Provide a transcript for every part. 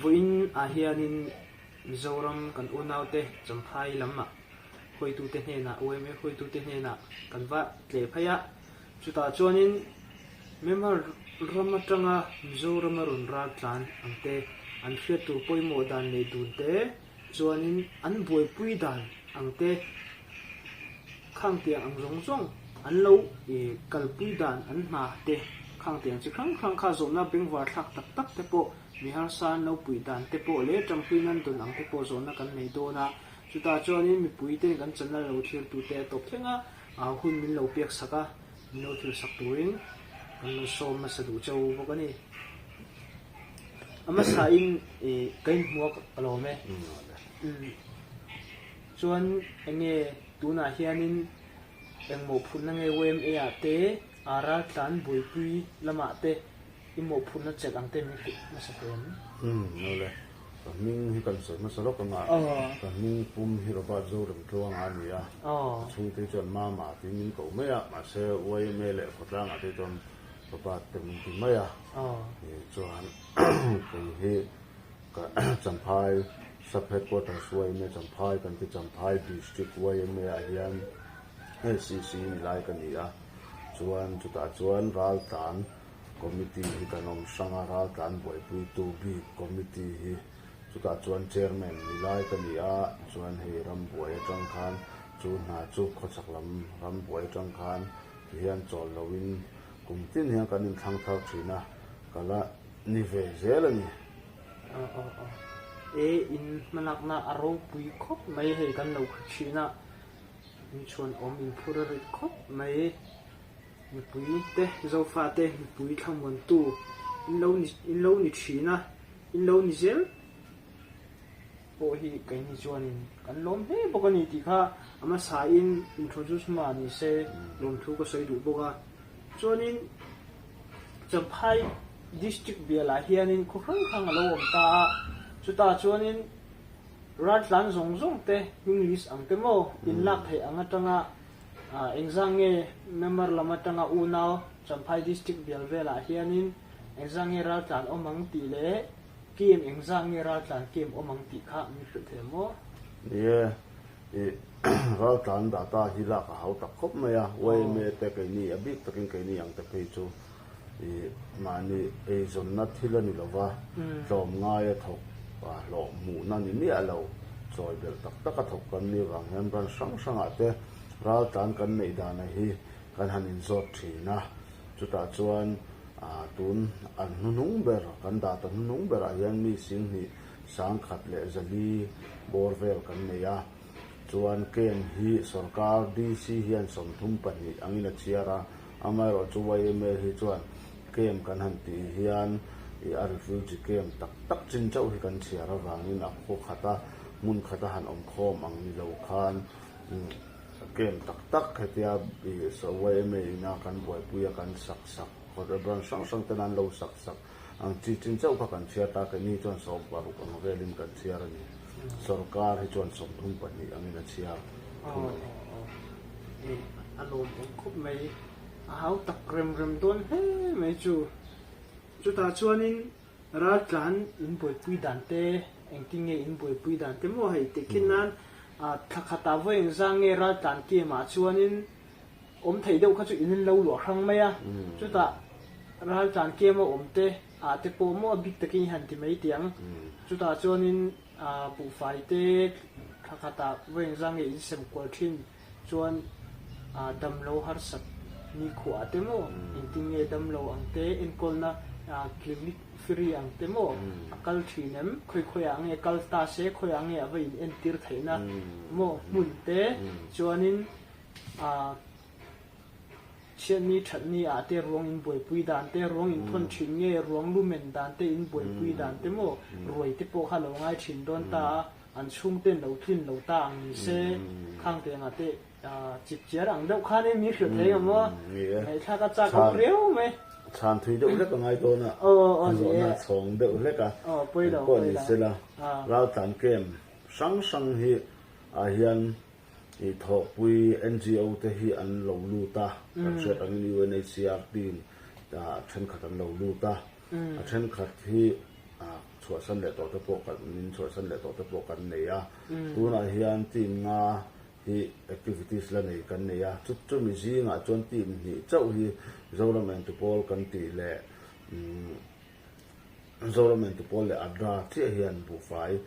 Vawiin ah hianin Mizoram kan unaute Champhai lamah hawitute hnenah yma hawitute hnenah kan va tleh phei a, chutah chuanin Myanmar ram atanga Mizorama rawn ral tlan ang te, an hriat tur pawimawh dan leh dun te, chuanin an buaipui dan ang te, khang tiang ang zawng zawng an lo kalpui dan an hna te, khang tiang chi hrang hrang kha zawhna bengvar thlak tak tak te pawh mi harsa an lo puih dan te pawh leh tanpui nan dawn ang te pawh zawhna kan nei dawn a, chutah chuanin mipui ten kan channel lo thlir tute a tawp thleng a, hun min lo pek sak a, min lo thlir sak turin kan lo sawm hmasa duh cheu bawk a ni. A hmasain ka inhmu a ka lawm e. Chuan enge tunah hianin eng mawhphurhna nge YMA ah te raltlan buaipui lamah te i mawhphurhna chelh ang te min hrilh hmasa thei em? Umm awle, ka hming hi kan sawi hmasa lawk ang a, ka hming pum hi Robert Zoremtluanga a ni a, ka chhungte hi chuan Mama tiin min ko mai a, mahse YMA leh khawtlangah te chuan Robert te min ti mai a, chuan kei hi Ka Champhai Sub Headquarters yma Champhai kan ti Champhai District yma ah hian SEC ni lai ka ni a, chuan chutah chuan Raltlan Committee hi kan awm hrang a, Raltlan buaipuitu bik Committee hi chutah chuan Chairman ni lai ka ni a, chuan hei rambuai atang khan chu hna chu khawchhak lam rambuai atang khan tihian chawl loin kum tin hian kan inthlang thar thin a, ka la ni ve zel a ni. Aw aw aw. E in hmalakna a ropui khawp mai hei kan lo hre thin a, in chhuan awm in phur a rit khawp mai. Mipui te Zofa te mipui thlamuantu in lo ni in lo ni thin a, in lo ni zel pawh hi keini chuanin kan lawm hle bawk a ni tih kha a hmasain introduce hma ni se lawmthu ka sawi duh bawk a. Chuanin Champhai District bialah hianin khaw hrang hrang a lo awm ta a, chutah chuanin raltlan zawng zawng te hming list ang te maw in lak theih ang atanga engzah nge member lam atanga unau Champhai District bial velah hianin engzah nge raltlan awm ang tih leh kem engzah nge raltlan kem awm ang tih kha min hrilh thei maw? Ni e, Ih, raltlan data hi lak a hau tak khawp mai a, yma te keini, a bik takin keini ang te phei chu ih mahni eizawnna thil a ni lo va, tlawm ngaia thawk hlawh hmuhna ni miah lo, chawi belh tak taka thawk kan nih vang hian branch hrang hrangah te raltlan kan neih dana hi kan han inzawt thin a, chutah chuan tun an hnuhnung ber, kan data hnuhnung berah hian mi singhnih 1004 bawr vel kan nei a, chuan camp hi sorkar DC hian 32 angin a chhiar a, amaherawhchu yma hi chuan camp kan han tih hian ih a refugee camp tak tak chin chauh hi kan chhiar avangin a khaw khata hmun khata han awm khawm ang ni lo khan camp tak tak hetia ih yma ina kan buaipui a kan sak sak branch hrang hrang ten an lo sak sak Ang chi chin chauh kha kan chhiar ta, keini chuan 60 ang velin kan chhiar a ni. Sorkar hi chuan 32 angin a chhiar thung a ni. Aw, a lawmawm khawp mai. A hau tak rem rem dawn hle mai chu. Chutah chuanin raltlan in buaipui dan te, engtin nge in buaipui dan te maw hei tehkhin nan thla khatah vawi engzang nge raltlan camp ah chuanin Awm thei deuh kha chu in in lo luah hrang mai a, chutah raltlan kem a awm te ah te pawh maw a bik takin i han ti mai tih ang. Chutah chuanin buhfai te thla khatah vawi engzah nge in sem kual thin chuan damlo harsat ni khuah te maw engtin nge damlo ang te enkawlna clinic free ang te maw a kal thin em khawi khawiah nge kal ta se khawiah nge a va in entir theihna maw hmun te chuanin A chhiatni thatni ah te ruang in buaipui dan te, ruang in thawn thin nge, ruang lumen dan te in buaipui dan te maw, ruai te pawh kha lo ngai thin dawn ta a, an chhung ten lo tlin lo ta ang ni se, khang te angah te chip chiar ang deuh khan in min hrilh thei ang maw, ngaihthlak a chak awm riau mai. Chhan thui deuh hlek a ngai dawn a, a zawhna chhawng deuh hlek a, engpawh ni sela, raltlan camp hrang hrang hi ah hian I thawhpui NGO te hi an lo lut a, kan hriat angin UNHCR team a thenkhat an lo lut a, a thenkhat hi chhuahsan leh tawh te pawh kan min chhuahsan leh tawh te pawh kan nei a. Tunah hian team nga hi activities la nei kan nei a, chu chumi zingah chuan team hnih chauh hi Zoram Entupawl kan tih leh Zoram Entupawl leh Adra chiah hian buhfai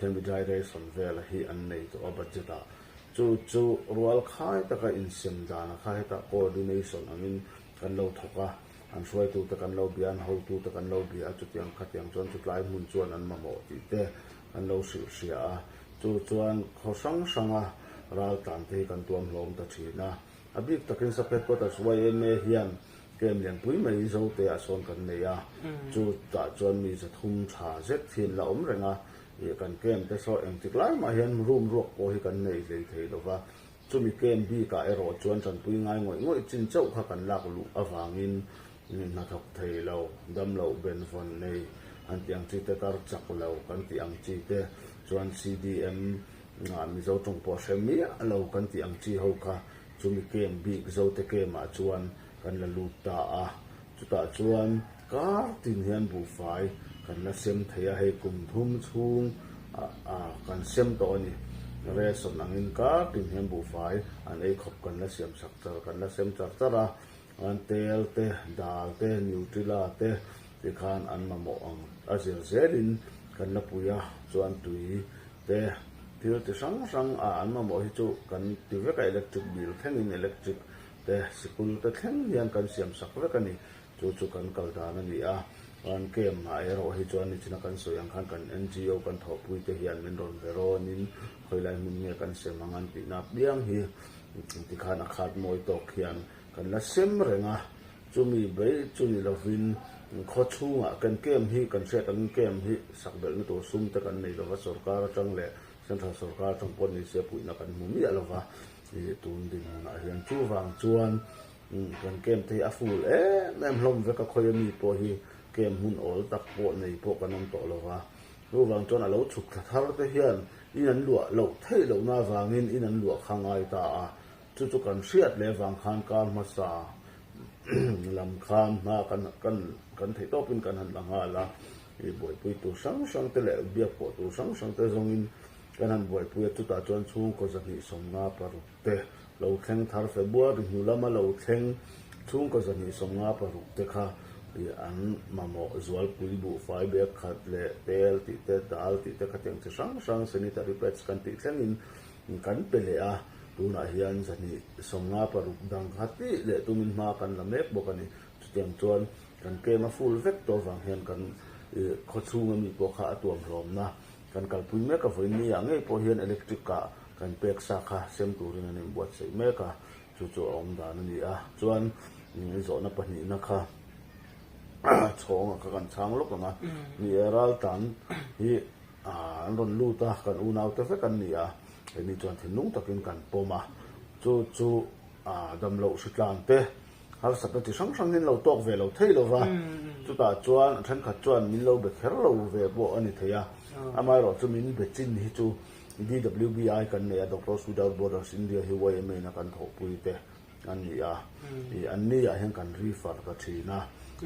Demidai ration vela hi an nei tawh a budget ah. Chu chu rual khai taka insem dana kha hetah coordination angin kan lo thawk a, an hruaitute kan lo bia, an hotute kan lo bia a, chutiang khatiang chuan chutlai hmun chuan an mamawh tih te kan lo hrilh hria a, chu chuan khaw hrang hranga ral tlan te hi kan tuam hlawm ta thin a, a bik takin Sub Headquarters yma hian camp lianpui mai Zote ah sawn kan nei a, chu tah chuan mi zathum tha zet hi an la awm reng a, ih kan camp te saw engtik lai mah hian room ruak pawh hi kan nei hlei thei lova. Chumi camp bikah erawh chuan tanpui ngai ngawih ngawih chin chauh kha kan lak luh avangin hnathawk thei lo, damloh benvawn nei an tih ang chi te, tar chak lo kan tih ang chi te, chuan CDM Mizo tawng pawh hre miah lo kan tih ang chi ho kha chumi camp bik Zote camp ah chuan kan la lut ta a. Chutah chuan kar tin hian buhfai kan la sem thei a, hei kum thum chhung kan sem tawh a ni. Ration angin kar tin hian buhfai an ei khawp kan la siam sak char, kan la sem char char a. An tel te, dal te, Nutella te tikhan an mamawh ang a zir zelin kan la pui a, chuan tui te thil ti hrang hrang a an mamawh hi chu kan ti vek a, electric bill thlengin electric te sikul te thleng hian kan siam sak vek a ni. Chu chu kan kal dan a ni a. An camp ah erawh hi chuan nichina kan sawi ang khan kan NGO kan thawhpui te hian min rawn ve rawnin khawilai hmun nge kan sem ang an tihna apiang hi tikhan a khat mawi tawk hian kan la sem reng a. Chumi beih chu ni lovin khaw chhungah kan camp hi kan hriat angin camp hi sak belhna tur sum te kan nei lova sorkar atang leh central sorkar atang pawh ni se puihna kan hmu miah lova. Ih tun dinhmunah hian chuvang chuan kan camp te hi a full em em hlawm vek a, khawi ami pawh hi camp hmun awl tak pawh nei pawh kan awm tawh lo va, chuvang chuan a lo chhuk thla thar te hian in an luah loh theih lohna avangin in an luah kha ngai ta a, chu chu kan hriat leh avang khan kar hmasa lam khan hma kan kan kan theih tawpin kan han la nghal a, ih buaipui tur hrang hrang te leh biak pawh tur hrang hrang te zawngin Kan han buaipui a, chutah chuan chhungkaw 256 te lo thleng thar February hnu lama lo thleng chhungkaw 256 te kha an mamawh zualpui buhfai bag khat leh tel tih te dal tih te khatiang chi hrang hrang sanitary pads kan tih thlengin kan pe leh a, tunah hian 256 dang kha tih leh tumin hma kan la mek bawk a ni. Chutiang chuan kan kem a full vek tawh avang hian kan khawchhunga mi pawh kha a tuamhlawmna Kan kalpui mek a vawiin ni ah ngei pawh hian electric ah kan pek sa kha sem turin an inbuatsaih mek a, chu chu a awm dan a ni a. Chuan zawhna pahnihna kha chhawng ah kha kan chhang lawk ang a, ni e raltlan hi an rawn lut a, kan unaute vek an ni a, keini chuan thinlung takin kan pawm a, chu chu damloh hritlan te Harsatna chi hrang hrang hi an lo tawk ve lo thei lo va, chutah chuan a thenkhat chuan min lo be kher lo ve pawh a ni thei a. Amaherawh chu min be chin hi chu DWBI kan nei a, Doctors Without Borders India hi YMA in a kan thawhpui te an ni a, ih an ni ah hian kan refer ta thin a,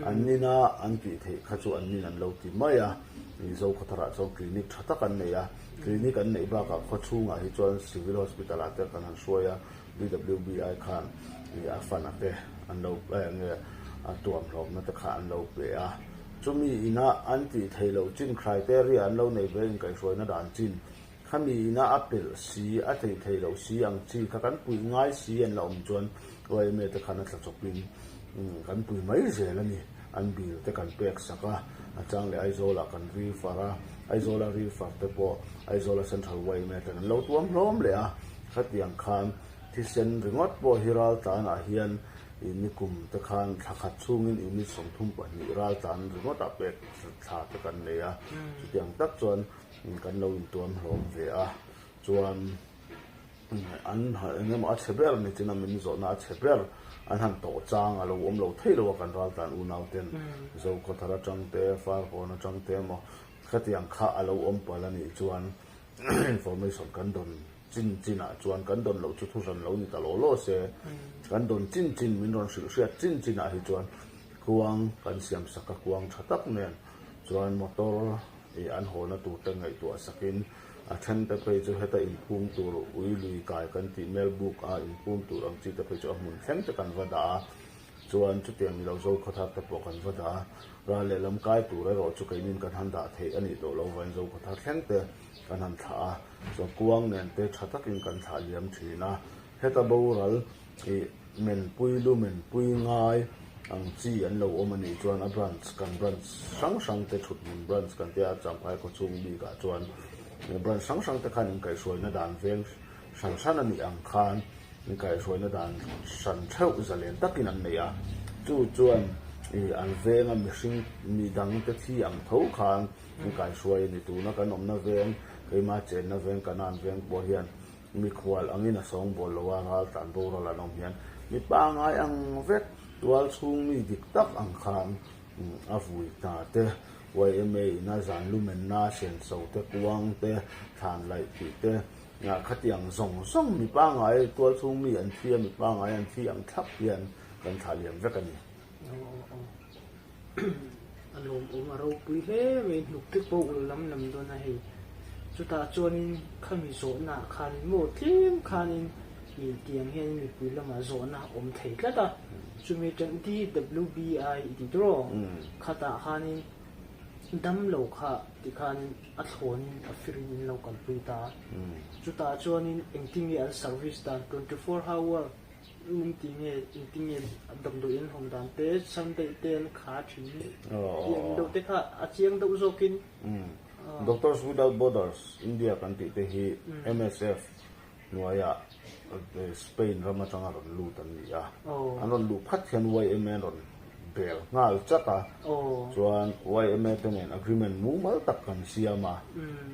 an nina an tih theih kha chu an nin an lo ti mai a, ih Zokhawtharah chuan clinic tha tak an nei a, clinic an neih bakah khawchhungah hi chuan Civil Hospital ah te kan han hruai a, DWBI khan a fana te an lo nge a tuamhlawmna te kha an lo pe a, chumi ina an tih theih loh chin criteria an lo nei ve inkaihhruaina dan chin khami ina a pelh si a theih theih loh si ang chi kha kan puih ngai si an la awm chuan yma te khan a tla chawpin kan pui mai zel a ni, an bill te kan pek sak a, a chang leh Aizawlah kan refer a, Aizawla refer te pawh Aizawla Central yma ten an lo tuam hlawm leh a. Khatiang khan thisen ringawt pawh hi raltlanah hian nikum te khan thla khat chhungin unit 32 raltlan ringawtah pek thla te kan nei a, chutiang tak chuan kan lo intuam hlawm ve a, chuan an eng emaw a chhe ber ni china min zawhna a chhe ber an han tawh chang a lo awm lo thei lo a kan raltlan unau ten Zokhawthar atang te Farkawn atang te emaw khatiang kha a lo awm palh a nih chuan information kan dawn Chin chinah chuan kan dawn loh chu thuhran lo ni ta law law se, kan dawn chin chin min rawn hrilh hriat chin chinah hi chuan kuang kan siam sak a, kuang tha tak nen Chuan motor ih an hawna tur te ngaihtuah sakin a then te phei chu heta inphum tur ui lui kai kan tih Melbook a inphum tur ang chi te phei chu a hmun thleng te kan va dah a. Chuan chutiang ni lo zo khawthar te pawh kan va dah a. Ral lehlam kai tur erawh chu keinin kan han dah theih a nih tawh lo vain zo khawthar thleng te kan han thlah a. Chuan kuang nen te tha takin kan thlah liam thin a. Heta boral ih menpui lu menpui ngai ang chi an lo awm a nih chuan a branch kan branch hrang hrang te thuthmun branch kan tia Champhai khawchhung bikah chuan branch hrang hrang te khan inkaihhruaina dan veng hran hran a nih ang khan inkaihhruaina dan hran theuh zalen takin an nei a. Chu chuan ih an venga mihring mi dang te thi ang tho khan inkaihhruai a ni. Tuna kan awmna veng keimah chenna veng Kanan veng pawh hian Mikhual angin a sawngbawl lo a, ral tlan boral an awm hian mi pangai ang vek, tual chhung mi dik tak ang khan a vui hna te, yma ina zan lumenna senso te, kuang te, thlan laih tih te, khatiang zawng zawng mi pangai tual chhung mi an thi a, mi pangai an thi ang thlap hian kan thlah liam vek a ni. Aw aw aw a lawmawm a ropui hle mai hnuk te pawh ul lam lam dawn a hei chutah chuanin khami zawhna ah khanin maw tlem khanin ih tiang hianin mipui lamah zawhna a awm thei tlat a chumi atang DWBI i ti tawh khatah khanin damlo kha tikhanin a thlawnin a firin in lo kalpui ta a chutah chuanin engtinge an service dan 24 hour Eng ti nge, eng ti nge damdawi an hawng dan te, Sunday te an kha thin tih ang deuh te kha a chiang deuh zawkin. Doctors Without Borders India kan tih te hi MSF hnuaiah Spain ram atanga rawn lut an ni a. An rawn luh phat hian yma an rawn bel nghal chat a. Chuan yma te nen agreement mumal tak kan siam a.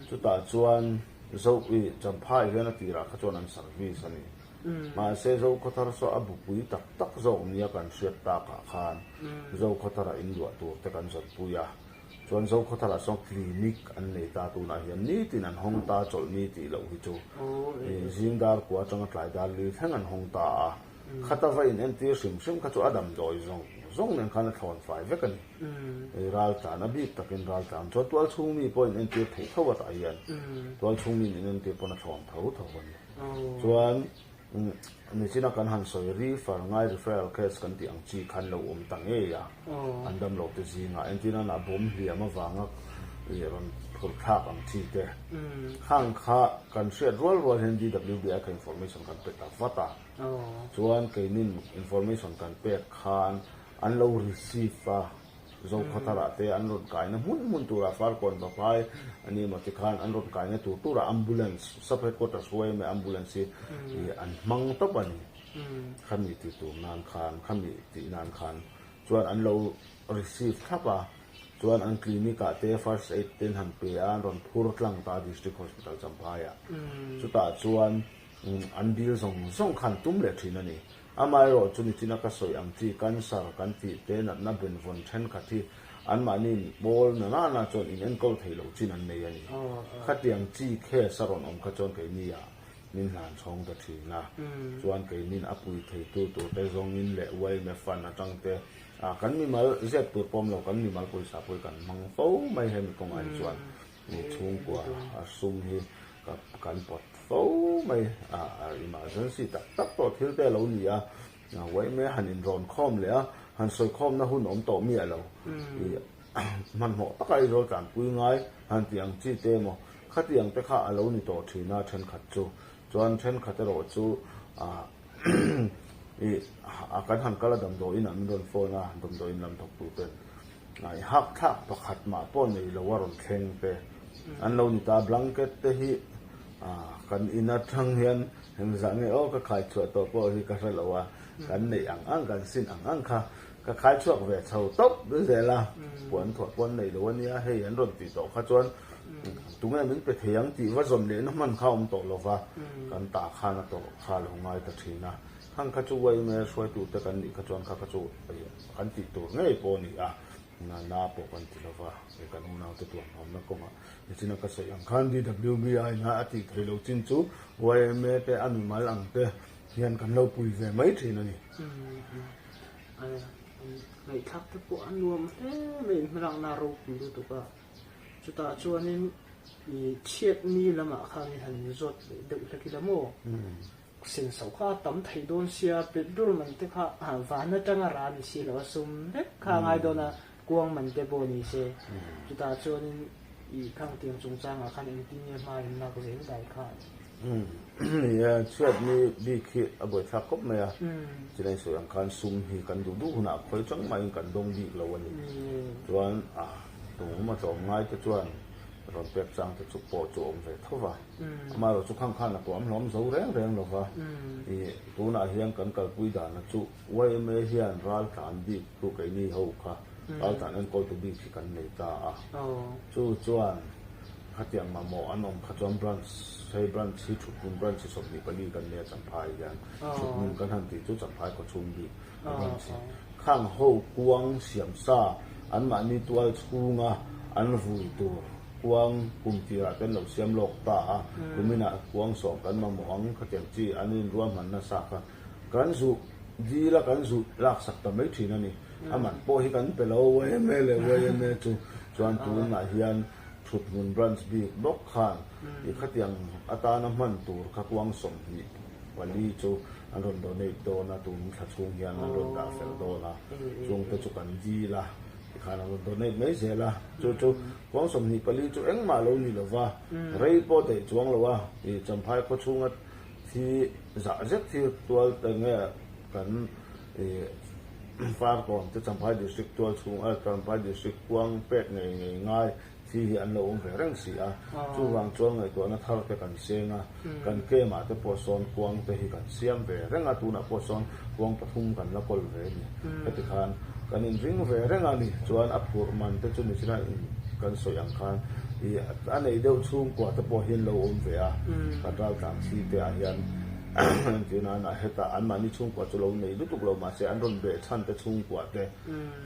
Chutah chuan Zoih Champhai hian a tirah kha chuan an service a ni. Mahse, Zokhawthar saw a bupui tak tak zawk nia kan hriat takah khan Zokhawthara in luah tur te kan zawnpui a. Chuan Zokhawtharah sawn clinic an nei ta tunah hian nitin an hawng ta chawlhni tih loh hi chu zing dar kua atanga tlai dar li thleng an hawng ta a. Khata va in entir hrim hrim kha chu a damdawi zawng zawng nen khan a thlawn fai vek a ni. Ral tlan a bik takin ral tlan chuan tualchhung mi pawh in entir theih tho atah hian tualchhung mi in entir pawn a thlawn tho tho a ni. Chuan nichina kan han sawi refer ngai referral case kan tih ang chi khan lo awm ta ngei a, an damlo te zingah entirna a bawm hliam avanga ih rawn phur thlak ang chi te khang kha kan hriat rual rual hian DWBI kha information kan pe ta vat a, chuan keinin information kan pek khan an lo receive a. Zokhawtharah te an rawn kaina hmun hmun turah Farkawn Vaphai a ni emaw tikhan an rawn kaina tur turah ambulance, sub headquarters yma ambulance hi an hmang tawp a ni. Khami ti tur nan khan, khami tih nan khan chuan an lo receive thlap a, chuan an clinic ah te first aid te an han pe a, an rawn phur tlang ta District Hospital Champhaiah. Chutah chuan an bill zawng zawng khan tum leh thin a ni. Amaherawh chu nichina ka sawi ang chi cancer kan tih te natna benvawn thenkhat hi anmahni pawl na na na chuan in enkawl thei lo chin an nei a ni. Khatiang chi case a rawn awm kha chuan keini ah min hlan chhawng ta thin a, chuan keinin a pui theitu tur te zawngin leh yma fund atang te ah kan mimal zep tur pawm lo kan mimal pawisa pawh hi kan hmang fo mai hemi kawngah hi chuan Mi chhungkua a sum hi ka kan pawt fo mai a, emergency tak tak tawh thil te a lo ni a, yma han inrawn khawm leh a, han sawi khawmna hun awm tawh miah lo, ih hmanhmawh taka Aizawl tlanpui ngai han tih ang chi te emaw khatiang te kha a lo ni tawh thin a thenkhat chu, chuan thenkhat erawh chu ah ih kan han kal a damdawiin ah min rawn phone a, damdawiin lam thawk tu ten. I hak thlak pakhat mah pawh nei lo a rawn thleng te an lo ni ta. Blanket te hi kan in atang hian engzah nge aw ka khai chhuah tawh pawh hi ka hre lo a, kan neih ang ang kan sin ang ang kha ka khai chhuak ve chho tawp zel a, puan thuah pawh an nei lo a nia hei an rawn tih tawh kha chuan tunge min pe thei ang tih va zawn lehna hman kha a awm tawh lo va, kan ta khan a tawrh kha a lo ngai ta thin a. Khang kha chu yma hruaitute kan nih kha chuan kha kha chu kan tih tur ngei pawh a ni a, na pawh kan ti lova, he kan unaute tuamhlawmna kawngah nichina ka sawi ang khan DWBI na a tih theih loh chin chu yma te a mimal ang te hian kan lo pui ve mai thin a ni. Ngaihthlak te pawh a nuam hle mai. hmalakna ropui lutuk a, chutah chuanin i chhiatni lamah khan i han zawt leh deuh hlek ila maw? Senso kha a tam thei dawn sia, petrol man te kha van atanga ra ni si lo a sum vek kha a ngai dawn a, kuang man te pawh ni se. Chutah chuanin i khangtiang chungchangah khan engtin nge hma in lak zel dai kha? Ni e, chhiatni bik hi a buaithlak khawp mai a, chilai sawi ang khan sum hi kan duh duh hunah khawi chang mahin kan dawng bik lo a ni. Chuan a tum a tlawm ngai te chuan rawn pek chang te chu pawh chu awm ve tho va, amaherawh chu khang khan a tuam hlawm zo reng reng lo va, ih tunah hian kan kalpui dana chu yma hian ral tlan bik chu keini ho kha ral tlan enkawltu bik hi kan nei ta a, chu chuan Khatiang mamawh an awm kha chuan branch, hei branch hi thuthmun branch hi 24 kan nia Champhai hian thuthmun kan han tih chu Champhai khawchhung bik a branch hi. Khang ho kuang siam sa anmahni tual chhunga an vui tur kuang kum tirah te an lo siam lawk ta a, kuminah kuang sawm kan mamawh ang khatiang chi an inruahman nasa kha kan zuh dil a kan zuh laksak ta mai thin a ni. A man pawh hi kan pe lo yma leh yma chu chuan tunah hian Thuthmun branch bik bawk khan i khatiang atana hman tur kha kuang 24 chu an rawn donate dawn a, tun thla chhung hian an rawn dah fel dawn a, chungte chu kan dil a, tikhan an rawn donate mai zel a, chu chu kuang 24 chu engmah lo ni lova, rei pawh daih chuang lo a, i Champhai khaw chhunga thi zah zet hi tual te nge kan i Farkawn te Champhai District tual chhung a Champhai District kuang pek ngei ngei ngai thi hi an lo awm ve reng si a, chuvang chuan ngaihtuahna thar te kan seng a, kan camp ah te pawh sawn kuang te hi kan siam ve reng a, tunah pawh sawn kuang pathum kan la kawl ve a ni. Heti khan kan inring ve reng a ni, chuan a phurh man te chu nichina kan sawi ang khan ih a nei deuh chhungkua te pawh hi an lo awm ve a, kan raltlang thi te ah hian. Entirnan ah hetah anmahni chhungkua chu lo nei lutuk lo mahse an rawn beh chhan te chhungkua te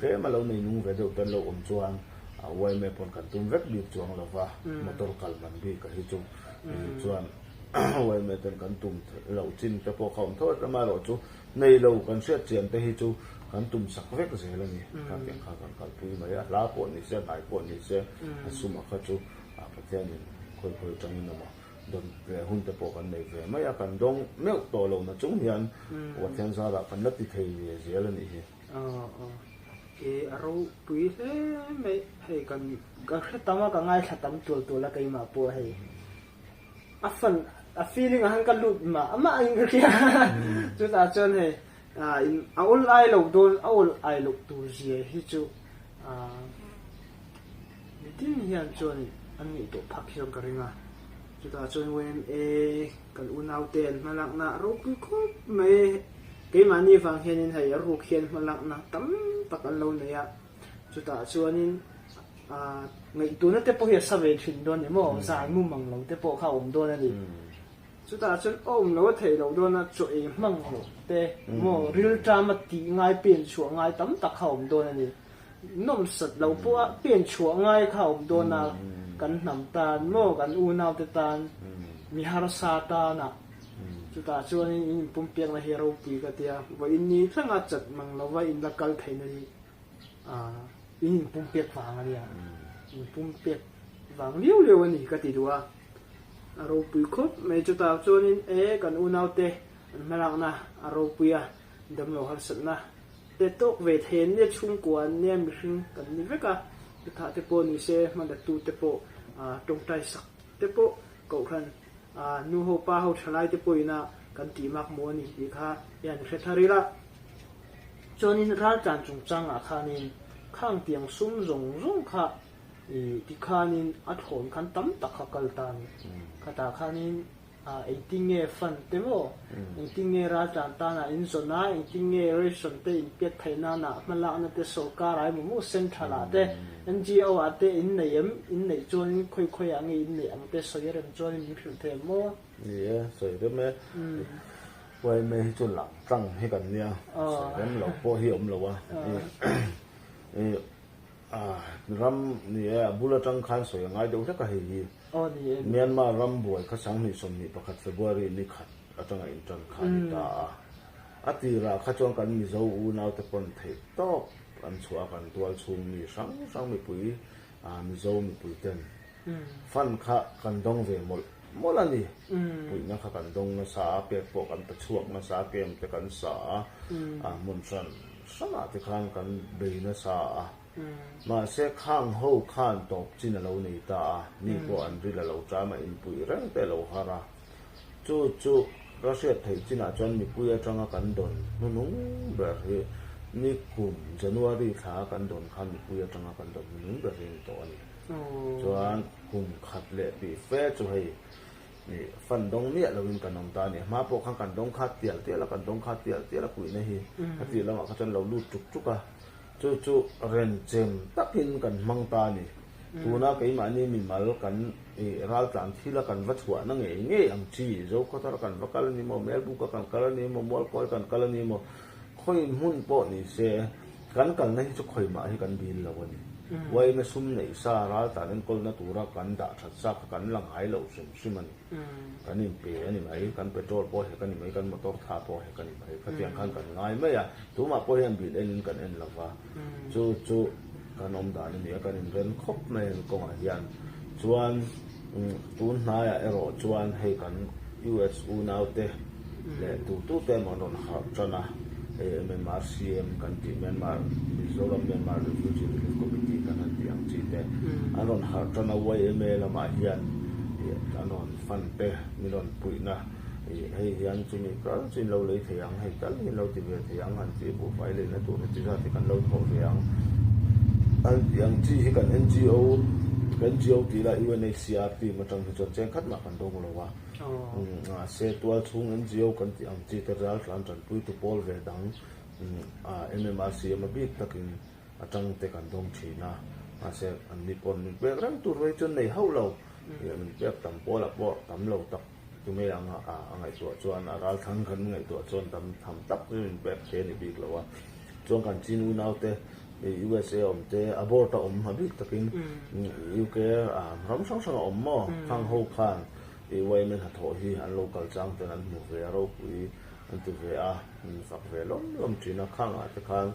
tlem a lo nei nung ve deuh te an lo awm chuan yma pawn kan tum vek bik chuang lo va, motor kal man bik a hi chu chuan yma ten kan tum loh chin te pawh kha awm tho a, amaherawh chu nei lo kan hriat chian te hi chu kan tum sak vek zel a ni, khatiang kha kan kalpui mai a, hla pawh ni se hnai pawh ni se a sum a kha chu Pathianin khawi khawi atangin emaw Dawn leh hun te pawh kan nei ve mai a, kan dawng meuh tawh lo na chung hian Pathian zarah kan la ti thei ve zel a nih hi. Aw aw e a ropui hle mai hei kan ka hre tam a ka ngaithla tam tual tual a keimah pawh hei a fan a feeling ah han ka lut mah mah in ka hria chutah chuan hei in a awl ai lo dawn a awl ai loh tur zia hi chu ah Mitin hian chuan an ngaihtuah phak hian ka ring a, chutah chuan yma kan unaute an hmalakna a ropui khawp mai. Keimahni vang hianin hei a ruk hian hmalakna tam tak an lo nei a, chutah chuanin ah ngaihtuahna te pawh hi a sa ve thin dawn ni maw, zan mumang lo te pawh kha a awm dawn a ni. Chutah chuan a awm lo a theih loh dawn a, chaw ei hmang loh te maw rilṭama tih ngai pen chhuah ngai tam tak kha a awm dawn a ni. Nawmsat lo pawh a pen chhuah ngai kha a awm dawn a, kan hnam tan maw, kan unaute tan, mi harsa tana chutah chuanin in inpumpiakna hi a ropui ka tia, vawiin ni thlanga chat mang lova in la kal theihna hi in inpumpiak vang a nia, inpumpiak vang liau liau a ni ka ti duh a, a ropui khawp mai chutah chuanin e kan unaute an hmalakna a ropui a, damlo harsatna Te tawk ve thei an nia, chhungkua an nia, mihring kan ni vek a, hethah te pawh ni se, hmanatu te pawh tawngtai sak te pawh kohhran nu ho pa ho thalai te pawhin a kan tih mak maw a ni tih kha hian hre thar ila. Chuanin raltlan chungchangah khanin khang tiang sum zawng zawng kha tikhanin a thlawn khan tam tak kha kal ta a ni. Khatah khanin Engtin nge fund te maw, engtin nge raltlan tana in zawn a, engtin nge ration te in pek theih nana hmalakna te sorkar ah emaw maw central ah te NGO ah te in nei em, in neih chuan khawi khawi ah nge in neih ang te sawi rem chuan min hrilh thei em maw? Ni e, sawi rem e. Yma hi chu lang tlang hi kan nia, sawi rem lo pawh hi awm lo a. Ram ni e, a bul atang khan sawi a ngai deuh hlek a hei hi. Myanmar ram buai kha 2021 February ni khat atanga intan kha a ni ta a. A tirah kha chuan kan Mizo unaute pawn theih tawp an chhuah a kan tual chhung mi hrang hrang mipui Mizo mipui ten fund kha kan dawng ve mawlh mawlh a ni. Puihna kha kan dawng nasa a, pek pawh kan pe chhuak nasa a, camp te kan sa a, hmun hran hranah te khan kan bei nasa a. Mahse khang ho khan tawp chin a lo nei ta a, mi pawh an ril a lo ṭam a, inpuih reng te a lo har a. Chu chu ka hriat theih chinah chuan mipui aṭanga kan dawn hnuhnung ber hi ni kum January thla a kan dawn khan mipui aṭanga kan dawn hnuhnung ber hi a ni tawh a ni. Chuan kum khat leh tih fe chu hei ih fund dawng miah loin kan awm ta a ni. Hma pawh khan kan dawng khat tial tial a, kan dawng khat tial tial a puihna hi a tih lamah kha chuan lo lut ṭuk ṭuk a. Chu chu renchem takin kan hmang ta a ni. Tuna keimahni mimal kan ih raltlan thila kan va chhuahna ngei ngei ang chi, Zokhawthar kan va kal a ni maw, Melbuka kan kal a ni maw, Mualkawi kan kal a ni maw, khawi hmun pawh ni se kan kalna hi chu khawimah hi kan dil lo a ni. Uaina sum neih sa raltlan enkawlna tura kan dah that sa kha kan la ngai lo hrim hrim a ni. Kan inpe a ni mai, kan petrol pawh hek a ni mai, kan motor tha pawh hek a ni mai, khatiang khan kan ngai mai a, tumah pawh hian bil enin kan en lo va, chu chu kan awm dan a ni a, kan inren khawp mai a ni kawngah hian. Chuan tun hnaiah erawh chuan hei kan US unaute leh tutute emaw an rawn harh tan a, hei MMRCM kan tih Myanmar, Mizoram Myanmar Refugee Relief Committee kan han tih ang chi te an rawn harh tan a, YMA lamah hian ih an rawn fund te min rawn puihna ih hei hian chumi kal chu in lo lei thei ang, hei tal hi in lo ti ve thei ang han tih buhfai leina tur heti zat hi kan lo thawh ve ang an tih ang chi hi kan NGO, NGO tih lah UNHCR team atang hi chuan cheng khat mah kan dawng lo a. Mahse, tual chhung NGO kan tih ang chi te ral tlan tanpuitu pawl ve dang MMRCM a bik takin atang te kan dawng thin a. Mahse, an ni pawn min pek reng tur hi chuan nei hauh lo. Min pek tam pawlah pawh tam lo tak tunge anga a ngaihtuah chuan a ral thlang kan ngaihtuah chuan tam tham tak chu min pek thei a ni bik lo a. Chuan kan chin unaute USA awm te, a board a awm a bik takin UK ram hrang hrang a awm maw? Khang ho khan YMA hnathawh hi an lo kal chang ten an hmu ve a, ropui an ti ve a, min fak ve lawm lawm thin a. Khangah te khan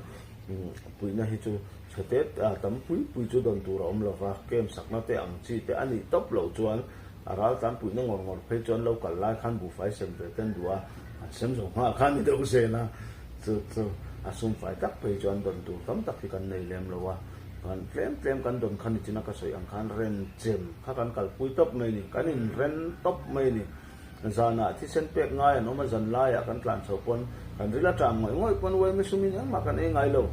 puihna hi chu chhe te tam pui pui chu dawn tur a awm lo va, camp sakna te ang chi te a nih tawp loh chuan a ral tlan puihna ngawr ngawr phei chu an lo kal lai khan buhfai sem ve ten duh a, an sem zo nghal khan ni deuh zel a, chu chu a sumfai tak phei chu an dawn tur tam tak hi kan nei lem lo a, kan tlem tlem kan dawn kha nichina ka sawi ang khan renchem kha kan kalpui tawp mai ni, kan inren tawp mai ni. Zanah thisen pek ngai an awm a, zan laiah kan tlan chho pawn kan ril a ṭam ngawih ngawih pawn uaimi sumin engmah kan ei ngai lo.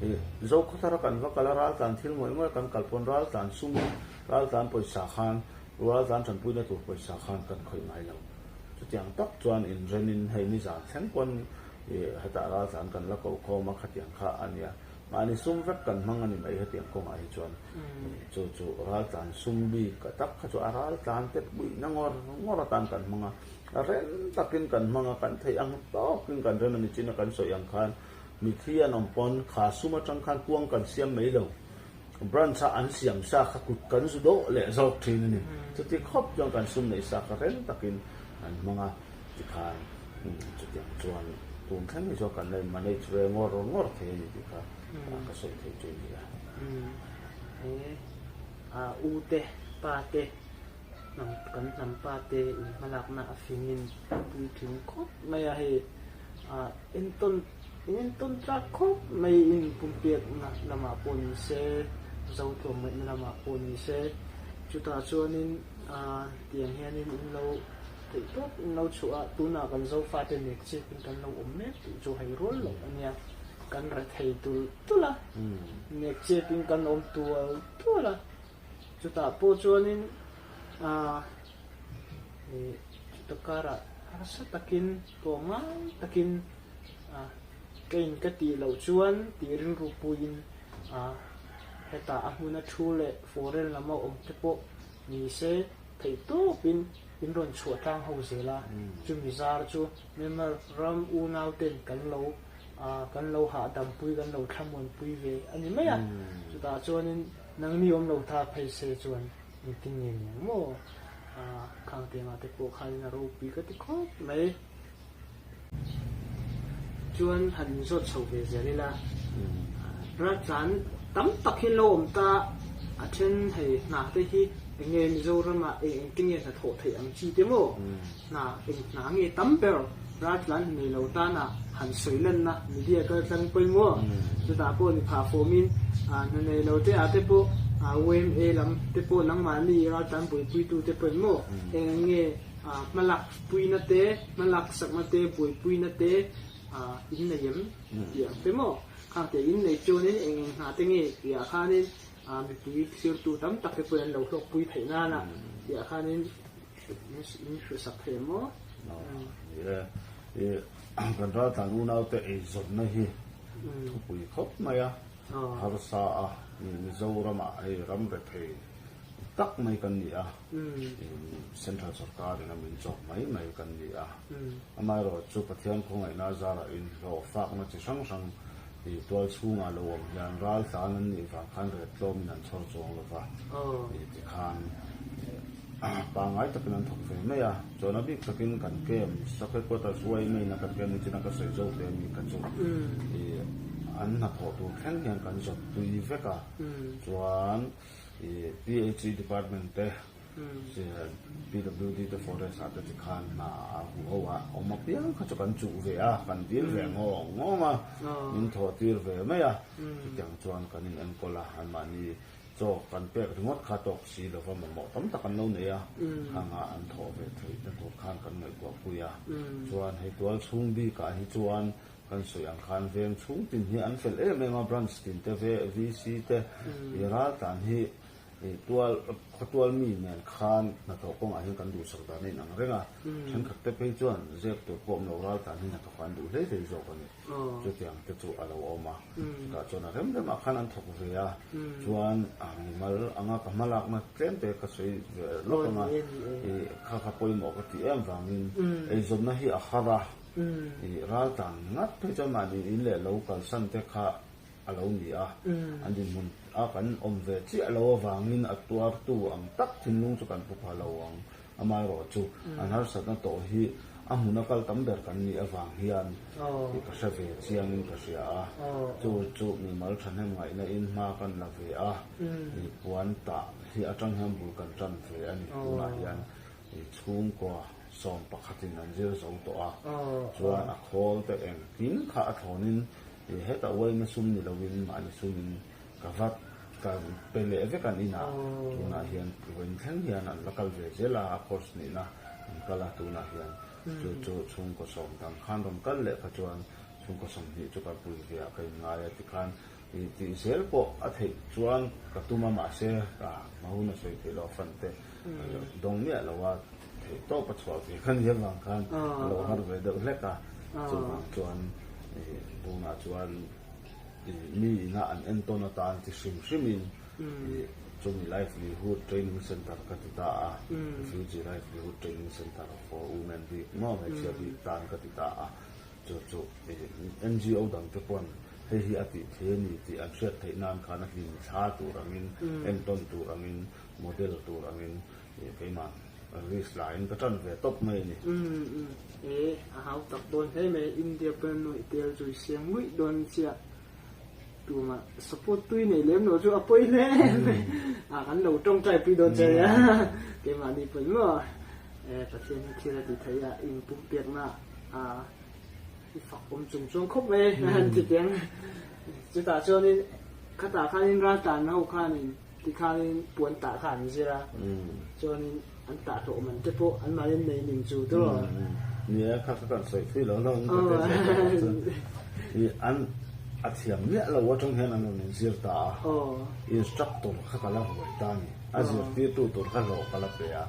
Ih, Zokhawthara kan va kal a, raltlan thil ngawih ngawih kan kal pawn raltlan sumin raltlan pawisa khan, raltlan ṭanpuina tur pawisa khan kan khawih ngai lo. Chutiang tak chuan inrenin hei nizan thleng pawn ih hetah raltlan kan la ko khawm a, khatiang kha a nia. Mahni sum vek kan hmang a ni mai hetiang kawngah hi chuan chu chu raltlan sum bik a tak kha chu a raltlan te puihna ngawr ngawr atan kan hmang a, rem takin kan hmang a, kan theih ang tawkin kan rem a ni chin a kan sawi ang khan mithi an awm pawn kha sum atang khan kuang kan siam mai lo, branch a an siam sa kha kut kan zu dawh leh zawk thin a ni. Chuti khawp chuan kan sum neih sa kha rem takin kan hmang a. Tikhan chutiang chuan tun thleng hi chuan kan la in manage ve ngawr ngawr thei a ni tih kha ka sawi thei chu ni a. He a u te pa te hnam kan hnam pa te in hmalakna a fingin puitling khawp mai a hei a entawn in entawn tlak khawp mai in pumpiakna lamah pawh ni se zo tlawmngaihna lamah pawh ni se chutah chuanin a tiang hianin in lo Theih tawp in lo chhuah a, tunah kan Zofate nek chip in kan lo awm mek tih chu hei rual loh a nia. Kan rethei tulh tulh a, nek chip in kan awm tual tual a. Chutah pawh chuanin aah ih chuta karah harsa takin pawh ngai takin aah ka in ka tih loh chuan tih rilru puiin aah hetah a hmuna thu leh foreign lama awm te pawh ni se theih tawpin in rawn chhuah tlang ho zel a, chumi zar chu Myanmar ram unau ten kan lo kan lo hahdampui kan lo thlamuanpui ve a ni mai a, chutah chuanin nangni awm lo ta phei se chuan engtin nge ni ang maw? Khang tengah te pawh khanin a ropui ka ti khawp mai. Chuan han inzawt chho ve zel ila. Raltlan tam tak hi an lo awm ta, a then hei hna te hi eng nge Mizoramah eng eng te nge hna thawh theih ang chi te maw? Hna eng hna nge tam ber raltlan nei lo tana han sawi lanna media kal tlang pawimawh chutah pawh ni phah fawmin hna nei lo te ah te pawh yma lam te pawh nangmahni raltlan buaipuitu te pawhin maw eng eng nge hmalak puina te hmalak sakna te buaipuina te in nei em tih ang te maw khang te in nei chuanin eng eng hna te nge tih ah khanin mipui thirtu tam tak te pawhin an lo hlawkpui theih nana tih ah khanin In hrusak thei em maw? Ni e, i kan raltlan unaute eizawnna hi thupui khawp mai a, harsa a, Mizoramah hei ram rethei tak mai kan ni a, Central sorkarin a min chawk mai mai kan ni a, amaherawhchu chu Pathian khawngaihna zarah inhlawh fakna chi hrang hrang i tual chhungah lo awm hian raltlan an nih vang khan ret tlawmin an chhawr chuang lo va, i tikhan Pangngai takin an thawk ve mai a, chuan a bik takin kan camp, Sub Headquarters YMA-in a kan camp ni chin a ka sawi zo hle a ni ka chu ih an hnathawh tur thleng hian kan zawt tui vek a, chuan ih PHE department te PWD te forest ah te chi khan hna a hu ho a awm apiang kha chu kan chuh ve a, kan dil ve ngawng ngawng a, min thawh tir ve mai a, chutiang chuan kan in enkawl a, anmahni Chaw kan pek ringawt kha tawk si lova mamawh tam tak an lo nei a, khanga an thawh ve theih na tur khan kan ngaihtuah pui a. Chuan hei tual chhung bikah hi chuan kan sawi ang khan veng chhung tin hi an fel em em a, branch tin te VC te i raltlan hi i tual khawtual mi nen khan hnathawh kawngah hian kan duhsak dan a inang reng a, thenkhat te phei chuan zep tur pawh awm lo raltlan hi hnathawk an duh hlei hlei zawk a ni. Chutiang te chu a lo awm a, chutah chuan a rem remah khan an thawk ve a, chuan mimal anga ka hma lakna tlem te ka sawi ve lawk ang a, ih kha kha pawimawh ka tih em vangin eizawnna hi a har a, ih raltlan ngat phei chuan mahni in leh lo kalsan te kha a lo ni a, an dinhmun a kan awm ve chiah lo avangin a tuartu ang tak thinlung chu kan pu pha lo ang. Amaherawhchu, an harsatna tawh hi a hmuna kal tam ber kan nih avang hian i ka hre ve chiangin ka hria a. Chu chu mimal thahnem ngaihna in hma kan la ve a, i puan tah hi atang hian bul kan tan ve a ni. Tunah hian i chhungkua sawm pakhatin an zir zo tawh a, chuan a khawl te engkim kha a thlawnin i hetah uaina sum ni loin mahni sumin Ka vat ka pe leh vek an inah tunah hian vawiin thleng hian an la kal ve zel a, a course nihna an kal a tunah hian chu chu chhungkaw sawm dang khan rawn kal leh kha chuan chhungkaw 20 chu kalpui ve ah ka inngai a tikhan ih tih zel pawh a theih chuan ka tum a mahse ka hma hun a sawi theih loh a fan te dawng miah lo a theih tawp a chhuah ve kha ni avang khan a lo har ve deuh hlek a chuvang chuan ih tunah chuan Mi ina an entawn atan ti hrim hrimin chumi Livelihood Training Centre ka ti ta a, Refugee Livelihood Training Centre for Women bik maw hmeichhia bik tan ka ti ta a, chu chu NGO dangte pawn hei hi a tih thei a ni tih an hriat theih nan khan a hlim thla tur angin, entawn tur angin, model tur angin keimah risk laiin ka tan ve tawp mai a ni. Umm e a hau tak dawn hle mai India pawn an nuih tel chu i siam nguih dawn chiah tumah support tui nei lem lo chu a pawi hle mai a kan lo tawngtai pui dawn che nia keimahni pawn maw e Pathian hi thil a ti thei a inpumpiakna a i fak awm chung chuang khawp mai an ti teng chutah chuanin khatah khanin raltlan ho khanin Tikhanin puan tah kha an zir a, chuanin an tah hlawh man te pawh an mahni nei ning chu tawh a. Ni e, kha kha kan sawi thui lo hlauh ang ka ti a sawi tawh chu. I an a thiam miah lo atang hian an rawn inzir ta a, instructor kha ka la ruai ta a ni, a zirtirtu tur kha hlawh ka la pe a,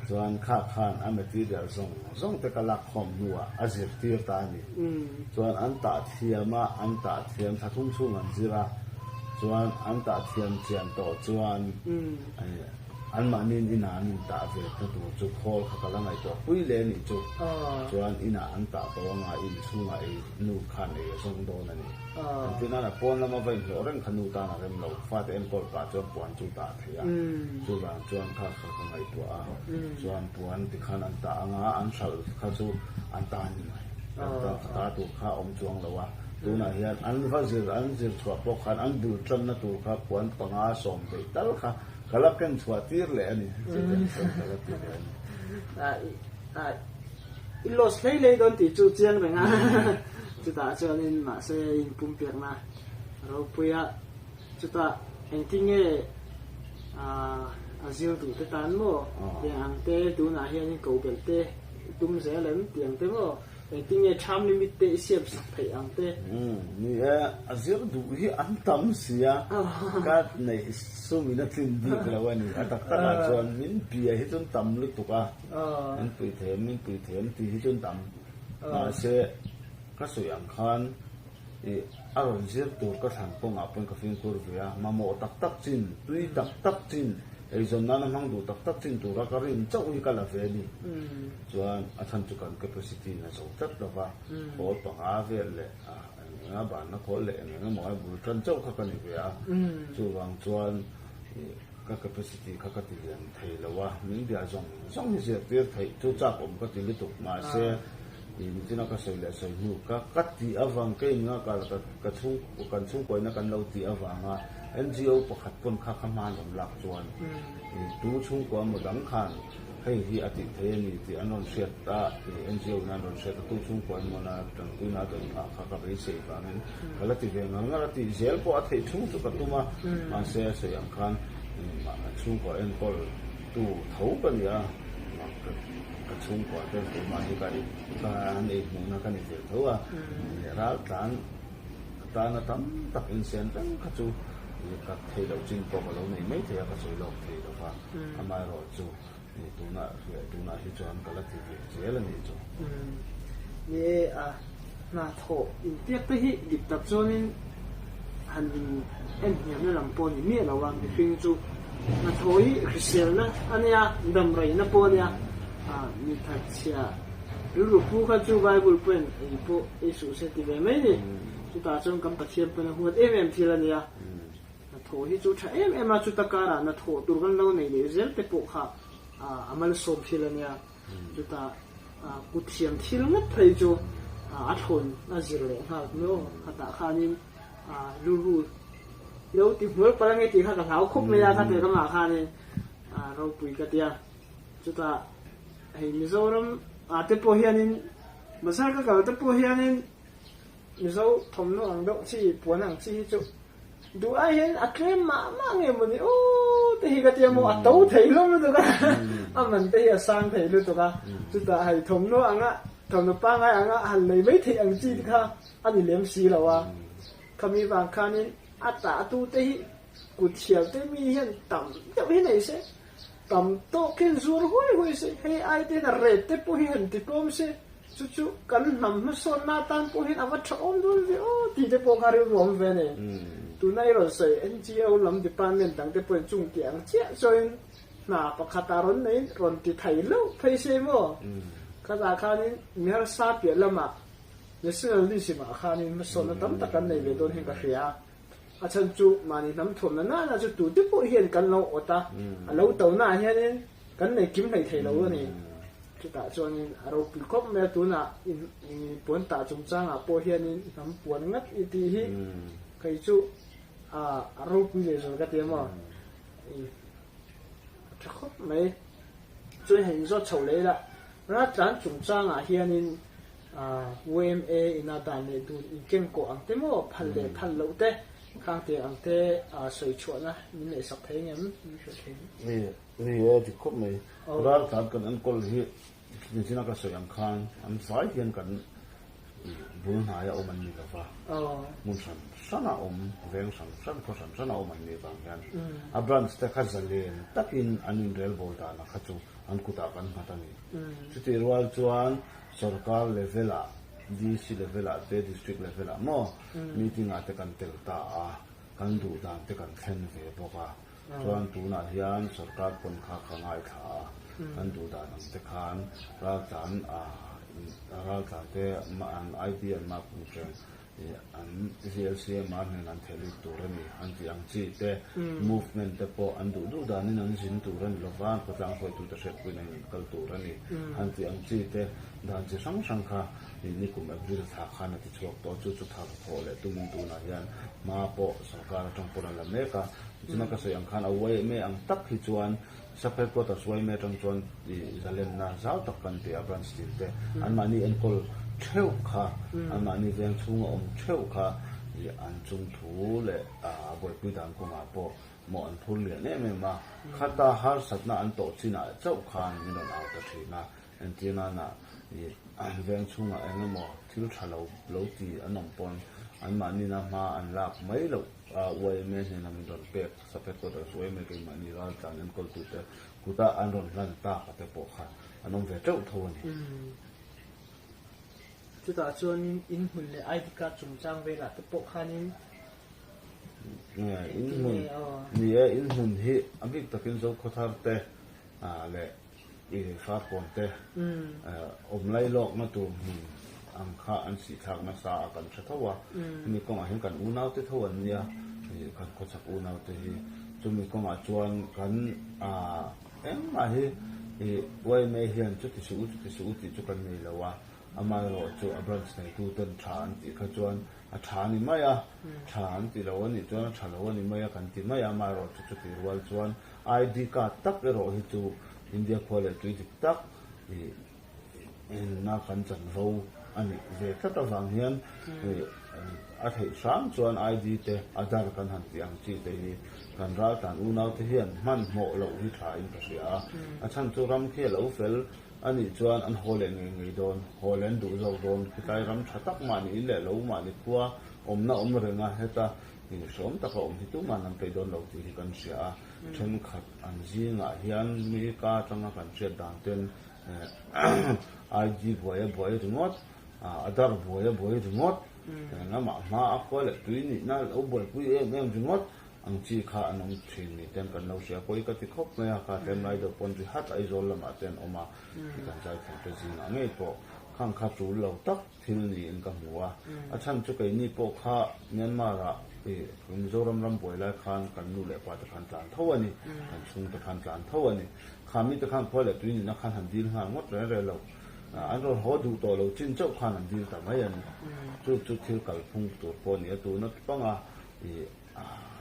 chuan kha khan a material zawng zawng te ka lak khawm hnuah a zirtir ta a ni. Chuan an tah thiam a, an tah thiam thla thum chhung an zir a, chuan an tah thiam chian tawh chuan anmahniin inah an intah ve ta tur chu khawl kha ka la ngaihtuah pui leh a nih chu. Chuan inah an tah tawh anga inchhungah ei nu khan ei a zawng dawn a ni. Engtin nana pawn lama va inhlawh reng kha nu tan a rem lo, fate enkawl pah chuan puan chu tah theih a, chuvang chuan kha kha ka ngaihtuah a, chuan puan tikhan an tah anga an hralh kha chu an ta a ni mai. Ka ta tur kha a awm chuang lo a. Tunah hian an va zir an zir chhuah pawh khan an bul tanna tur kha puan panga sawm theih tal kha ka la ken chhuah tir leh a ni. Chutiang chuan ka la ti leh a ni. I loss hlei hlei dawn tih chu chiang reng a, chutah chuanin mahse inpumpiakna ropuia chutah engtin nge a zir duh te tan maw tiang ang te tunah hianin ko belh te i tum zel em tiang te maw engtin nge term limit te i siam sak theih ang te. Ni e, a zir duh hi an tam sia, ka neih sum in a tlin bik lo a ni. A tak takah chuan min bia hi chuan tam lutuk a. Min pui them, min pui them tih hi chuan tam. Mahse, ka sawi ang khan ih a rawn zir tur ka thlan kawngah pawhin ka fimkhur ve a, mamawh tak tak chin, tui tak tak chin, eizawn nana hmang duh tak tak chin tura ka rin chauh hi ka la ve a ni. Chuan a chhan chu kan capacity in a zo tlat lo va, khawl panga vel leh eng eng a banna khawl leh eng eng emaw a bul tan chauh kha ka ni ve a. Chuvang chuan ih. Ka capacity kha ka ti lian thei lo a, min bia zawng zawng hi zirtir theih chu chak awm ka ti lutuk mahse ih nichina ka sawi leh sawi hnu ka ka tih avang ka in nga kal ka ka chhung kan chhungkuaina kan lo tih avanga NGO pakhat pawn kha kha hma an rawn lak chuan ih tu chhungkua maw dang khan hei hi a tih thei a ni tih an rawn hriat a ih NGO in an rawn hriat a tu chhungkua emaw na tanpuina a dawn phah kha ka beisei vangin Ka la ti ve ngar ngar a, tih zel pawh a theih chhung chu ka tum a, mahse a sawi ang khan chhungkua enkawl tu tho ka ni a, ka chhungkua te keimah hi ka an ei hmuhna ka ni ve tho a, ral tlan tana tam tak insen reng kha chu ka thei loh chin pawh ka lo nei mai thei a, ka sawi lawk thei lo va, amaherawh chu tunah tunah hi chuan ka la ti ve zel a nih chu. Ni e, a hna thawh inpiak te hi dik tak chuanin han in en hniamna lam pawh a ni miah lo a, mihring chu hna thawh hi hriselna a nia, dam reina pawh a nia, mi thatchhia rilru pu kha chu Bible pawhin ei pawh ei suh se ti ve mai ni, chutah chuan kan Pathian pawn a huat em em thil a nia. Hnathawh hi chu tha em em a, chuta karah hnathawh tur kan lo nei leh zel te pawh kha a malsawm thil a nia. Chutah kut thiam thil ngawt phei chu a thlawn a zir leh nghal mai aw. Khatah khanin rilru i lo ti hmual palh ange tih kha ka hlau khawp mai a, kha teh ramah khanin ropui ka tia. Chutah hei Mizoram ah te pawh hianin bazar ka kal te pawh hianin Mizo thawmhnaw ang deuh chi, puan ang chi hi chu duh ai hian a tlem mah mah nge mawni aw te hi ka tia maw a to thei hlawm lutuk a, a man te hi a sang thei lutuk a, chutah hei thawmhnaw anga thawmhnaw pangngai anga han lei mai theih ang chi te kha a ni lem si lo a, khami vang khanin a tah tu te hi kut thiam te mi hian tam deuh hi nei se, tam tawk hian zuar huai huai se, hei ai te hian a ret te pawh hi han ti tlawm se. Chu chu kan hnam hmasawnna atan pawh hian a va tha awm dawn ve aw tih te pawh kha rilru awm ve a ni. Tuna i rawn sawi NGO lam department dang te pawhin chung tih ang chiah chuanin hna pakhat ah rawn neiin rawn ti thei hlauh phei se maw? Khatah khanin mi harsa piah lamah nationalism ah khanin hmasawnna tam tak kan nei ve dawn hian ka hria a. A chhan chu mahni hnam thuamna nana chu tute pawh hian kan lo awt a, a lo to naah hianin kan nei kim hlei thei lo a ni. Chutah chuanin a ropui khawp mai a, tunah puan tah chungchangah pawh hianin hnam puan ngat i tih hi kei chu a ropui leh zual ka ti a maw? A tha khawp mai. Chuan hei inzawt chho leh ila, Raltlan chungchangah hianin YMA ina dan leh dun inkengkawh ang te maw, phal leh phal loh te, khang te ang te sawi chhuahna min neihsak thei ngem? Min hrilh thei ngem? Ni e, dik khawp mai. Raltlan kan enkawl hi nichina ka sawi ang khan an vai hian kan bul hnaia awm an ni lo va, hmun hran hrana awm, veng hran hran, khaw hran hrana awm an nih vang hian a branch te kha zalen takin an inrelbawl dana kha chu an kutah kan nghat a ni. Chutih rual chuan sorkar level ah, DC level ah te, district level ah maw meeting ah te kan tel ta a, kan duh dan te kan thlen ve bawk a. Chuan tunah hian sorkar pawn kha ka ngaithla a, kan duh dan ang te khan raltlan raltlan te an ID an mark hmu chen. An VLCMR nen an theh lut tur a ni an tih ang chi te, movement te pawh an duh duh danin an zin tur a ni lova, an khawtlang hruaitute hriatpuiin an inkal tur a ni an tih ang chi te, dan chi hrang hrang kha nikum April thla khan a ti chhuak tawh. Chu chu thar thawh leh tumin tunah hian hma pawh sorkar atang pawn a la mek a. Tichuan ka sawi ang khan a yma ang tak hi chuan Sub Headquarters yma atang chuan zalenna zau tak kan pe a, branch tin te anmahni enkawl theuh kha, anmahni veng chhunga awm theuh kha an chung thu leh buaipui dan kawngah pawh mawh an phur lian em em a. Khata harsatna an tawh chinah chauh khan min rawn au ta thin a, entir nana veng chhungah eng emaw thil tha lo lo ti an awm pawn anmahnina hma an lak mai loh yma hnena min rawn pek Sub Headquarters yma keimahni raltlan enkawltute kuta an rawn hlan tak a te pawh kha an awm ve teuh tho a ni. Chutah chuanin inhmun leh ID card chungchang velah te pawh khanin Inhmun, ni e, inhmun hi a bik takin Zokhawthar te leh i Farkawn te awm lai lawkna tur hmun ang kha an sihthlak nasa a kan hre tho a, hemi kawngah hian kan unaute tho an nia, kan khawchhak unaute hi chumi kawngah chuan kan engmah hi yma hian chuti suh u chuti suh u tih chu kan nei lo a, amaherawhchu a branch neituten tha an tih kha chuan A tha a ni mai a, tha an ti lo a nih chuan a tha lo a ni mai a kan ti mai a, amaherawhchu chuti rual chuan ID card tak erawh hi chu India khua leh tui dik tak ih enna kan chanvo a nih ve tlat avang hian ih a theih hram chuan ID te Aadhaar kan han tih ang chi te hi kan raltlan unau te hian hmanhmawh loh hi tha in ka hria a, a chhan chu ram khi a lo fel A nih chuan an haw leh ngei ngei dawn, haw leh an duh zawk dawn. Khitlai ram tha tak mahni in leh lo mahni khua awmna awm reng a, heta inhreawm taka awm hi tuman an peih dawn lo tih hi kan hria a. Thenkhat an zingah hian mi ka atanga kan hriat dan ten ID buai a buai ringawt, Aadhaar buai a buai ringawt, englamah hma a khua leh tui nihna lo buaipui em em ringawt Ang chi kha an awm thin ni ten kan lo hria pawi ka ti khawp mai a, kha tlem lai deuh pawn ri hat Aizawl lamah te an awm a, ti kan zai thiam te zingah ngei pawh khang kha tul lo tak thil niin ka hmu a, a chhan chu keini pawh kha Myanmar ah ih Mizoram ram buai lai khan kan nu leh pa te khan tlan tho a ni, kan chhung te khan tlan tho a ni, kha mi te khan khua leh tui nihna khan han dil nghal ngawt reng reng lo, an rawn haw duh tawh lo chin chauh khan an dil ta mai a ni, chu chu thil kalphung tur pawh a ni a, tuna panga ih.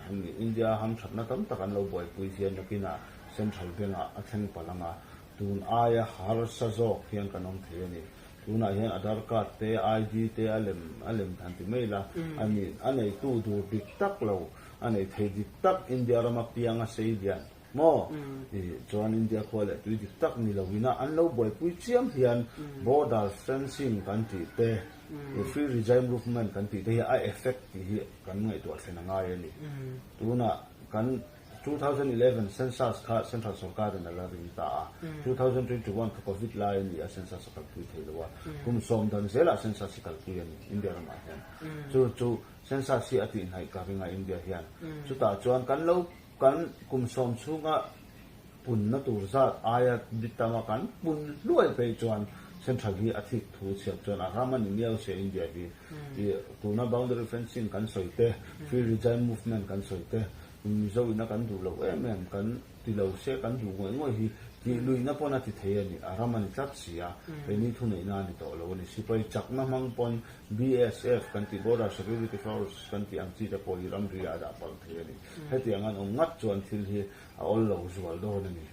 Hemi India hamthatna tam tak an lo buaipui hian nakinah Central Bank-ah a thleng palh ang a, tun aia harsa zawk hian kan awm thei a ni. Tunah hian Aadhaar card te, ID te a lem a lem than ti mai la, a ni a neitu dur dik tak lo, a nei thei dik tak India rama pianga sei lian maw? Ih chuan India khua leh tui dik tak ni loin a an lo buaipui chiam hian border fencing kan tih te, free regime movement kan tih te hi a effect tih hi Kan ngaihtuah thlen a ngai a ni. Tunah kan 2011 census kha Central sorkarin a la ring ta a, 2021 kha Covid lai a ni a, census a kalpui thei lo a. Kum sawm dan zelah census hi kalpui a ni India ramah hian. Chu chu census hi a tihhnaih ka ring a India hian. Chutah chuan kan lo kan kum sawm chhunga Punna tur zat aia bitama kan pun hluai phei chuan Central hi a thik thu chhiat chuan a ram a ni miau sia India hi. Ih tuna boundary fencing kan sawi te, free regime movement kan sawi te, Mizo ina kan duh loh em em kan ti lo se kan duh ngawih ngawih hi tih luihna pawn a ti thei a ni, a ram a ni tlat si a, keini thuneihna a ni tawh lo a ni. Sipai chakna hmang pawn BSF kan tih Border Security Force kan tih ang chi te pawh hi ramri ah a dah palh thei a ni. Hetiang an awm ngat chuan thil hi A awl lo zual dawn a ni.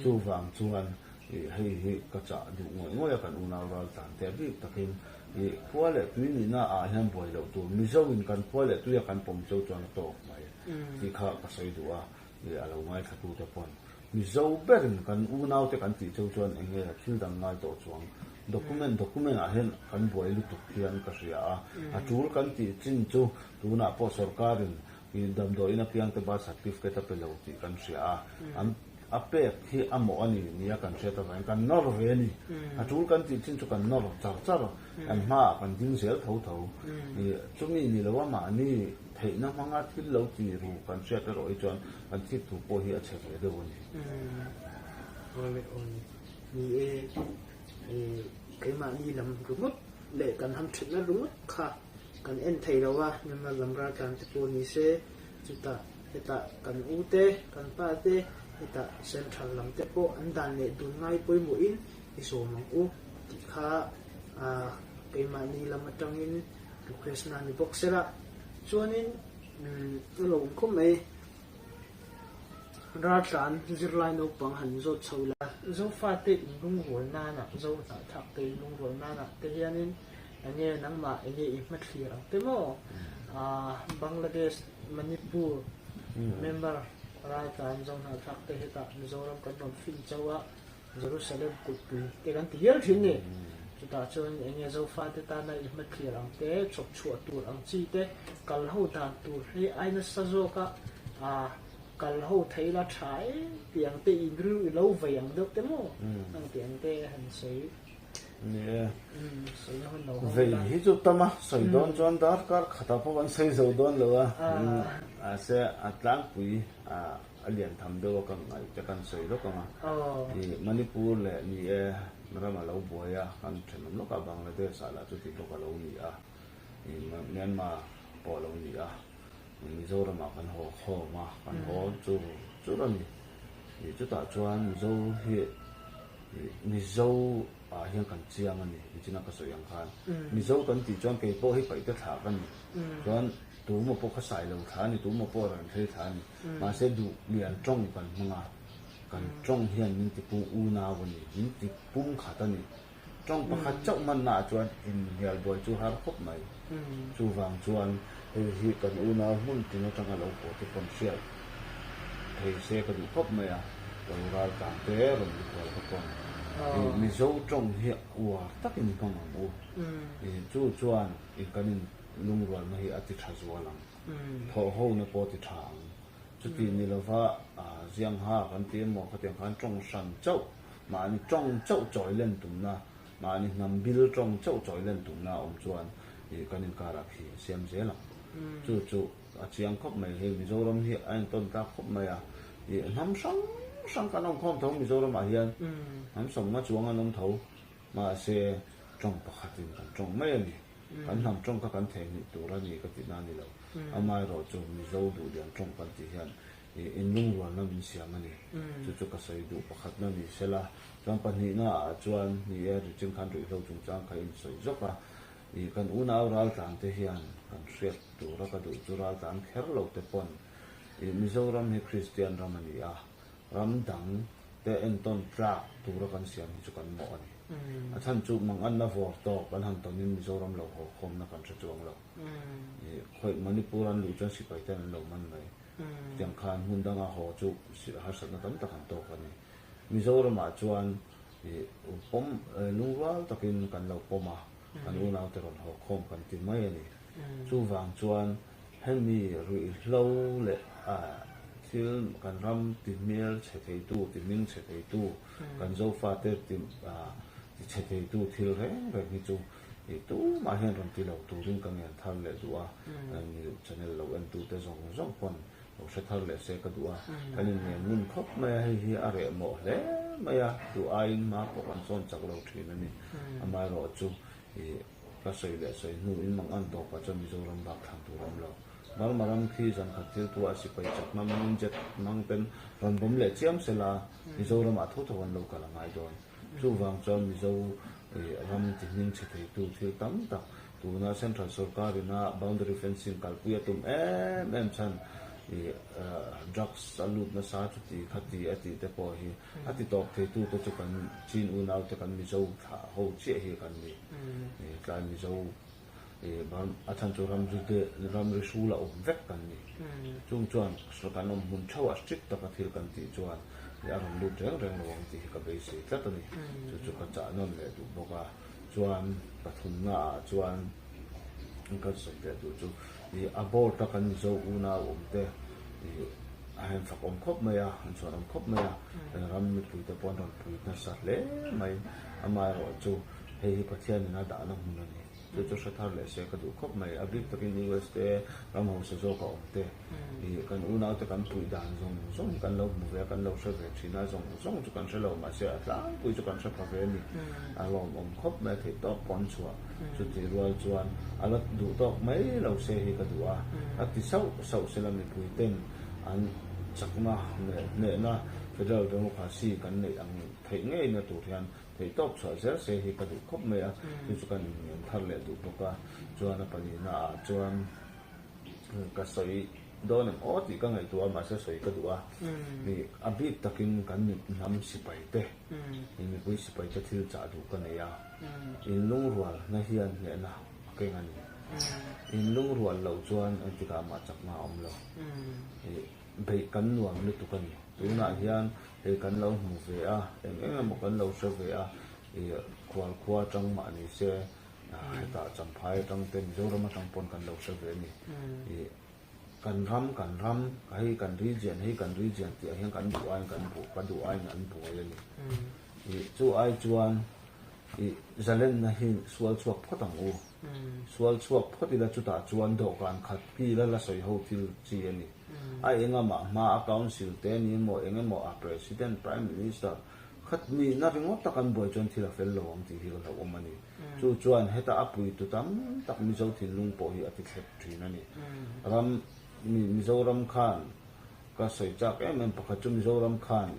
Chuvang chuan ih hei hi ka chah duh ngawih ngawih a kan unau ral tlan te bik takin ih khua leh tui nihna ah hian buai loh tur Mizo in kan khua leh tuia kan pawm cho chuan a tawk mai tih kha ka sawi duh a ih a lo ngaithla tu te pawn Mizo berin kan unau te kan tih cho chuan eng nge thil dang ngai tawh chuang document document ah hian kan buai lutuk hian ka hria a a tul kan tih chin chu tunah pawh sorkar in I damdawiin apiang te birth certificate a pe lo tih kan hria a, an a pek hi a mawh a ni nia kan hriat avangin kan nawr ve a ni. A tul kan tih chin chu kan nawr char char, kan hmaah kan ding zel tho tho. I chumi ni lo a mahni theihna hmanga thil lo ti ru kan hriat erawh hi chuan kan thik thu pawh hi a chhe ve deuh a ni. Awle awle ni e, keimahni lam ringawt leh kan ham thatna ringawt kha. kan en thei lo a, Myanmar lam raltlan te pawh ni se, chutah hetah kan u te, kan pa te, hetah Central lam te pawh an dan leh dun ngai pawimawhin i zawm ang u tih kha keimahni lam atangin request na ni bawk sela. Chuanin a lo awm khawp mai. Raltlan zirlai naupang han zawt chho la. Zofate inlungrual nanah, Zo hnahthlakte inlungrual nanah te hianin enge nangmah enge i hmathlir ang te maw? Bangladesh, Manipur member raltlan Zo hnahthlakte hetah Mizoram kan rawn fin chauh a, Jerusalem kulhpui te kan ti hial thin ni. Chutah chuan enge Zofate tana i hmathlir ang te, chhawp chhuah tur ang chi te, kal ho dan tur hei ai nasa zawka kal ho thei la tha em tih ang te in rilru i lo vei ang deuh te maw ang tih ang te han sawi. Ni e. Sawina hun lo ho Vei hi chu tam a, sawi dawn chuan darkar khatah pawh kan sawi zo dawn lo a. Mahse a tlangpui a. A lian tham deuh a ka ngaih te kan sawi lawk ang a, i Manipur leh ni e ram a lo buai a, kan thenawm lawk a, Bangladesh ah lah chuti bawk a lo ni a, i Myanmar pawh a lo ni a, i Mizoram ah kan haw khawm a, kan haw chur chur a ni. I chutah chuan Mizo hi i Mizo ah hian kan chiang a ni, nichina ka sawi ang khan. Mizo kan tih chuan kei pawh hi paihte thlah ka ni, chuan tumaw pawh kha sai lo thlah a ni, tumaw pawh ran hlei thlah a ni. Mahse duh lian tawng kan hmang a, kan tawng hian min ti pung unau a ni, min ti pum khat a ni. Tawng pakhat chauh hmanna ah chuan inhnial buai chu har khawp mai. Chuvang chuan hei hi kan unau hmun tin atanga lo haw te pawn hriat thei se ka duh khawp mai a, lo ral tlang te rawn mikhual te pawn Mizo tawng hi uar takin hmang ang u. Chu chuan kan in lungrualna hi a ti tha zual ang. Thawh hona pawh ti tha ang. Chuti ni lova Ziangha kan ti emaw khatiang khan tawng hran chauh, mahni tawng chauh chawi len tumna, mahni hnam bil tawng chauh chawi len tumna a awm chuan ih kan inkarah khi a siam zel ang. Chu chu a chiang khawp mai. Hei Mizoram hi a intawn tlak khawp mai a, ih hnam hrang hrang kan awm khawm tho Mizoramah hian hnam sawmnga chuang an awm tho. Mahse tawng pakhatin kan tawng mai a ni. Kan hnam tawng kha kan theihnghilh tur a ni ka tihna a ni lo. Amaherawh chu Mizo duhlian tawng kan tih hian inlungrualna min siam a ni. Chu chu ka sawi duh pakhatna ni sela. Chuan pahnihna ah chuan ni e Richin khan ruihhlo chungchang kha insawi zawk a. Ih kan unau raltlan te hian kan hriat tura ka duh chu raltlan kher lo te pawn ih Mizoram hi Kristian ram a ni a. Ram dang te entawn tlak tura kan siam hi chu kan mawh a ni. A chhan chu manganna vawr tawk kan han tawnin Mizoram lo haw khawmna kan hre chuang lo. Khawih Manipur an luh chuan sipai ten an lo man mai. Chutiang khan hmun danga haw chu harsatna tam tak an tawk a ni. Mizoramah chuan pawm lungrual takin kan lo pawm a, kan unaute rawn haw khawm kan ti mai a ni. Chuvang chuan Hemi ruihhlo leh thil kan ram ti hmel chhe theitu, ti hming chhe theitu, kan Zofate ti chhe theitu thil reng reng hi chu ih tumah hian rawn ti lo turin ka ngen thar leh duh a, mi channel lo entute zawng zawng pawn lo hre thar leh se ka duh a, kan inngen ngun khawp mai a, hei hi a reh mawh hle mai a, duh aiin hma pawh kan sawn chak lo thin a ni, amaherawhchu ih. Ka sawi leh sawi hnu in mang an tawpah chuan Mizoram bak thlang tur a awm lo. Burma ram khi zan khat thil tu ah sipai chakna mangin jet mang ten rawn bawm leh chiam se la, Mizoram ah tho tho an lo kal a ngai dawn. Chuvang chuan Mizo ram ti hming chhe thei tu thil tam tak tuna Central sorkar ina boundary fencing kalpui a tum em em chhan drugs a lut nasa chuti khati a tih te pawh hi A ti tawp theitu te chu kan Chin unau te kan Mizo thlah ho chiah hi kan ni. Tlai Mizo a chhan chu ramri te ramri hrul a awm vek kan ni. Chung chuan kan awm hmun theuh ah strict taka thil kan tih chuan a rawn lut reng reng lo ang tih hi ka beisei tlat a ni. Chu chu ka chah nawn leh duh bawk a. Chuan pathumna ah chuan ka sawi leh duh chu a board a kan Mizo unau awm te A han fak awm khawp mai a, an chhuan awm khawp mai a, kan ram mipuite pawh an rawn pui nasa hle mai. Amaherawhchu hei hi Pathianin a dahna hmun a ni. Chu chu hre thar leh se ka duh khawp mai. A bik takin US te ram hausa zawk a awm te ih kan unau te kan puih dan zawng zawng hi kan lo hmu ve a, kan lo hre ve thin a, zawng zawng chu kan hre lo mahse a tlangpui chu kan hre pha ve a ni. A lawmawm khawp mai a theih tawk pawn chhuah chutih rual chuan a la duh tawk mai lo se hi ka duh a, a ti sauh sauh sela mipui ten an chakna leh hnehna Federal Democracy kan neih ang theih ngeina tur hian Theih tawp chhuah zel se hi ka duh khawp mai a, chu chu kan inngen thar leh duh bawk a, chuan a pahnihna ah chuan ka sawi dawn em aw tih ka ngaihtuah a, mahse sawi ka duh a, ih a bik takin kan hnam sipai te, mipui sipai te thil chah duh ka nei a, inlungrual na hian hnehna a keng a ni, inlungrual loh chuan engtikah mah chakna a awm lo, ih beih kan nuam lutuk a ni, tunah hian Hei kan lo hmu ve a, eng eng emaw kan lo hre ve a, ih khual khua atang mah ni se, hetah Champhai atang te Mizoram atang pawn kan lo hre ve a ni. Ih kan ram kan ram hei kan region hei kan region tih ah hian kan duh aiin kan buh ka duh aiin an buai a ni. Ih chu ai chuan ih zalenna hi sual chhuak phawt ang u. Sual chhuak phawt ila chutah chuan dawhkan khat kila la sawi ho thil chi a ni. A engamah hma a council te ni emaw eng emaw a president, prime minister khat nihna ringawt tak an buai chuan thil a fel lo ang tih hi ka hlauhawm a ni. Chu chuan heta a puitu tam tak Mizo thinlung pawh hi a ti thlep thin a ni. Ram Mizoram khan ka sawi chak em em pakhat chu Mizoram khan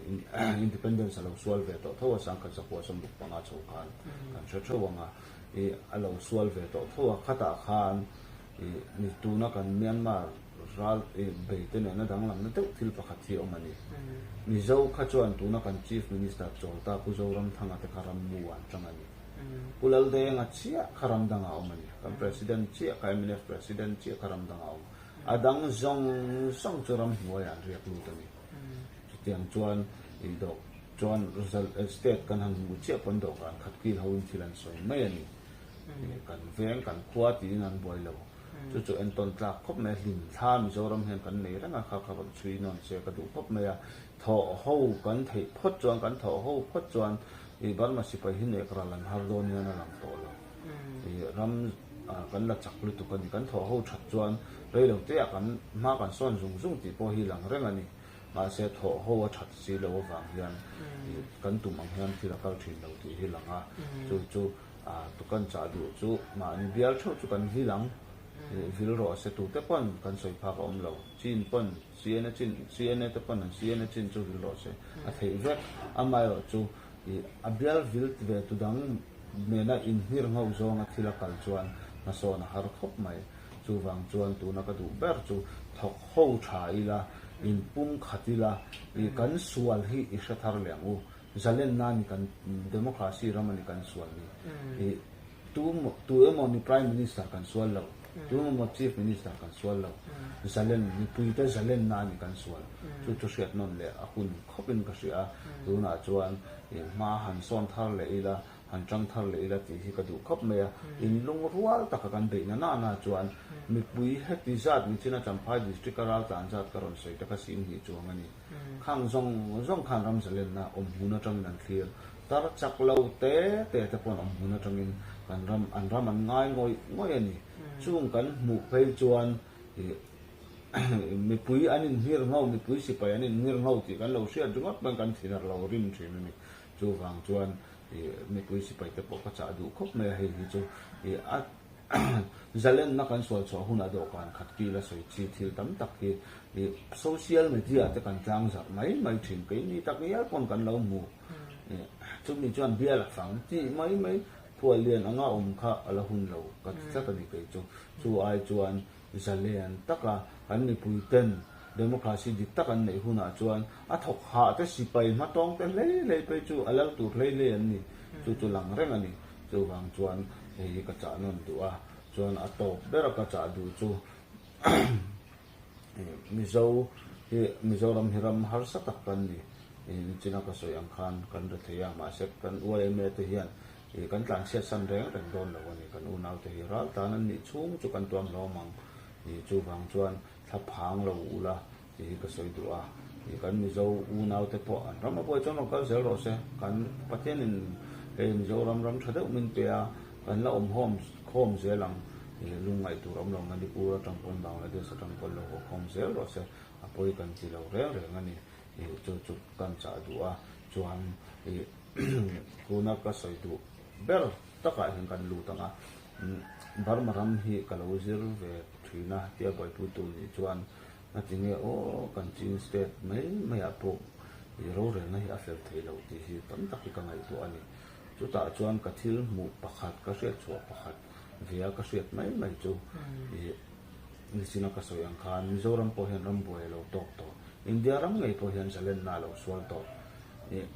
independence a lo sual ve tawh tho a, sangkhat zakua 65 chho khan kan hre theuh ang a, ih a lo sual ve tawh tho a, khatah khan ih ni tuna kan Myanmar Ral i beite nena danglamna deuh thil pakhat hi a awm a ni. Mizo kha chuan tuna kan Chief Minister Chawlta Pu Zoramthanga te kha rammu an chang a ni. Pu Laldenga chiah kha ram dangah a awm a ni. Kan President chiah kha mnf President chiah kha ram dangah a awm. A dang zawng zawng chu ramhnuaiah an riak lut a ni. Chutiang chuan i dawh chuan state kan han hmuh chiah pawn dawhkan khat kil hoin thil an sawi mai a ni. Kan veng kan khua tiin an buai lo. Chu chu entawn tlak khawp mai a, hlim thla Mizoram hian kan nei reng a, kha kha rawn chhui nawn se ka duh khawp mai a. Thawh ho kan theih phawt chuan, kan thawh ho phawt chuan i Burma sipai hi nek ral an har dawn hian a lang tawh lo. I ram kan la chak lutuk a ni. Kan thawh ho that chuan rei lo te ah kan hma kan sawn zung zung tih pawh hi lang reng a ni. Mahse thawh ho a that si lo avang hian i kan tum ang hian thil a kal thin lo tih hi lang a. Chu chu A tukan chah duh chu mahni bial theuh chu kan vil ang. Vil rawh se tute pawn kan sawi phak a awm lo. Chin pawn CNA chin CNA te pawn an CNA chin chu vil rawh se a theih vek. Amaherawh chu ih a bial vil ve tu dang nena inhmir ngho zawnga thil a kal chuan hmasawn a har khawp mai. Chuvang chuan tuna ka duh ber chu thawk ho tha ila, inpum khat ila, ih kan sual hi i hre thar leh ang u. Zalenna ni kan democracy ram a ni kan sual ni. I tu tu emaw ni prime minister kan sual lo, tu emaw chief minister kan sual lo. Zalen mipui te zalenna a ni kan sual. Chu chu hriat nawn leh a hun khawp in ka hria a. Tunah chuan i hma han sawn thar leh ila, han tang thar leh ila tih hi ka duh khawp mai a. In lungrual taka kan beih na na na chuan mipui heti zat nichin a Champhai district a raltlan zat ka rawn sawi te kha 20 chuang a ni. Khang zawng zawng khan ram zalenna awm hmun atangin an thlir. Tar chak lo te te te paw'n awm hmun atangin kan ram an ram an ngai ngawih ngawih a ni. Chung kan hmuh phei chuan ih mipui an inhmir ngho, mipui sipai an inhmir ngho tih kan lo hriat ringawt pawn kan thin a lo rim thin a ni. Chuvang chuan ih mipui sipai te pawh ka chah duh khawp mai a, hei hi chu ih a Zalenna kan sual chhuah hunah dawhkan khat kil a sawi chi thil tam tak hi ih social media te kan tlang zarh mai mai thin. Keini tak ngial pawn kan lo hmu. Ih chumi chuan bial a fang tih mai mai phuah lian anga awm kha a la hun lo ka ti tlat a ni kei chu. Chu ai chuan zalen taka kan mipui ten democracy dik tak an neih hunah chuan a thawk hah te sipai hmatawng te hlei hlei phei chu a lal tur hlei hlei an ni. Chu chu lang reng a ni. Chuvang chuan hei hi ka chah nawn duh a, chuan a tawp ber a ka chah duh chu Mizo hi Mizoram hi ram harsa tak kan ni. Nichina ka sawi ang khan kan ri thei a, mahse kan YMA te hian kan tlanchhiat san reng reng dawn lo a ni. Kan unau te hi ral tan an nih chhung chu kan tuam hlawm ang. Chuvang chuan thla phang lo ula tih hi ka sawi duh a, ih kan Mizo unau te pawh an ram a buai chuan rawn kal zel rawh se, kan Pathianin hei Mizoram ram tha deuh min pe a, kan la awm hawm khawm zel ang. Ih lungngaih tur awm lo Manipur atang pawn Bangladesh atang pawn lo haw khawm zel rawh se. A pawi kan ti lo reng reng a ni. Ih chu chu kan chah duh a. Chuan ih tuna ka sawi duh ber takah hian kan lut ang a. Burma ram hi ka lo zir ve thin a tia buaipui tur nih chuan ngatinge aw kan Chin state mai maiah pawh ih rorelna hi a fel thei lo tih hi tam tak hi ka ngaihtuah a ni. Chutah chuan ka thil hmuh pakhat, ka hriat chhuah pakhat ve a ka hriat mai mai chu ih nichina ka sawi ang khan Mizoram pawh hian ram buai a lo tawk tawh, India ram ngei pawh hian zalenna a lo sual tawh ih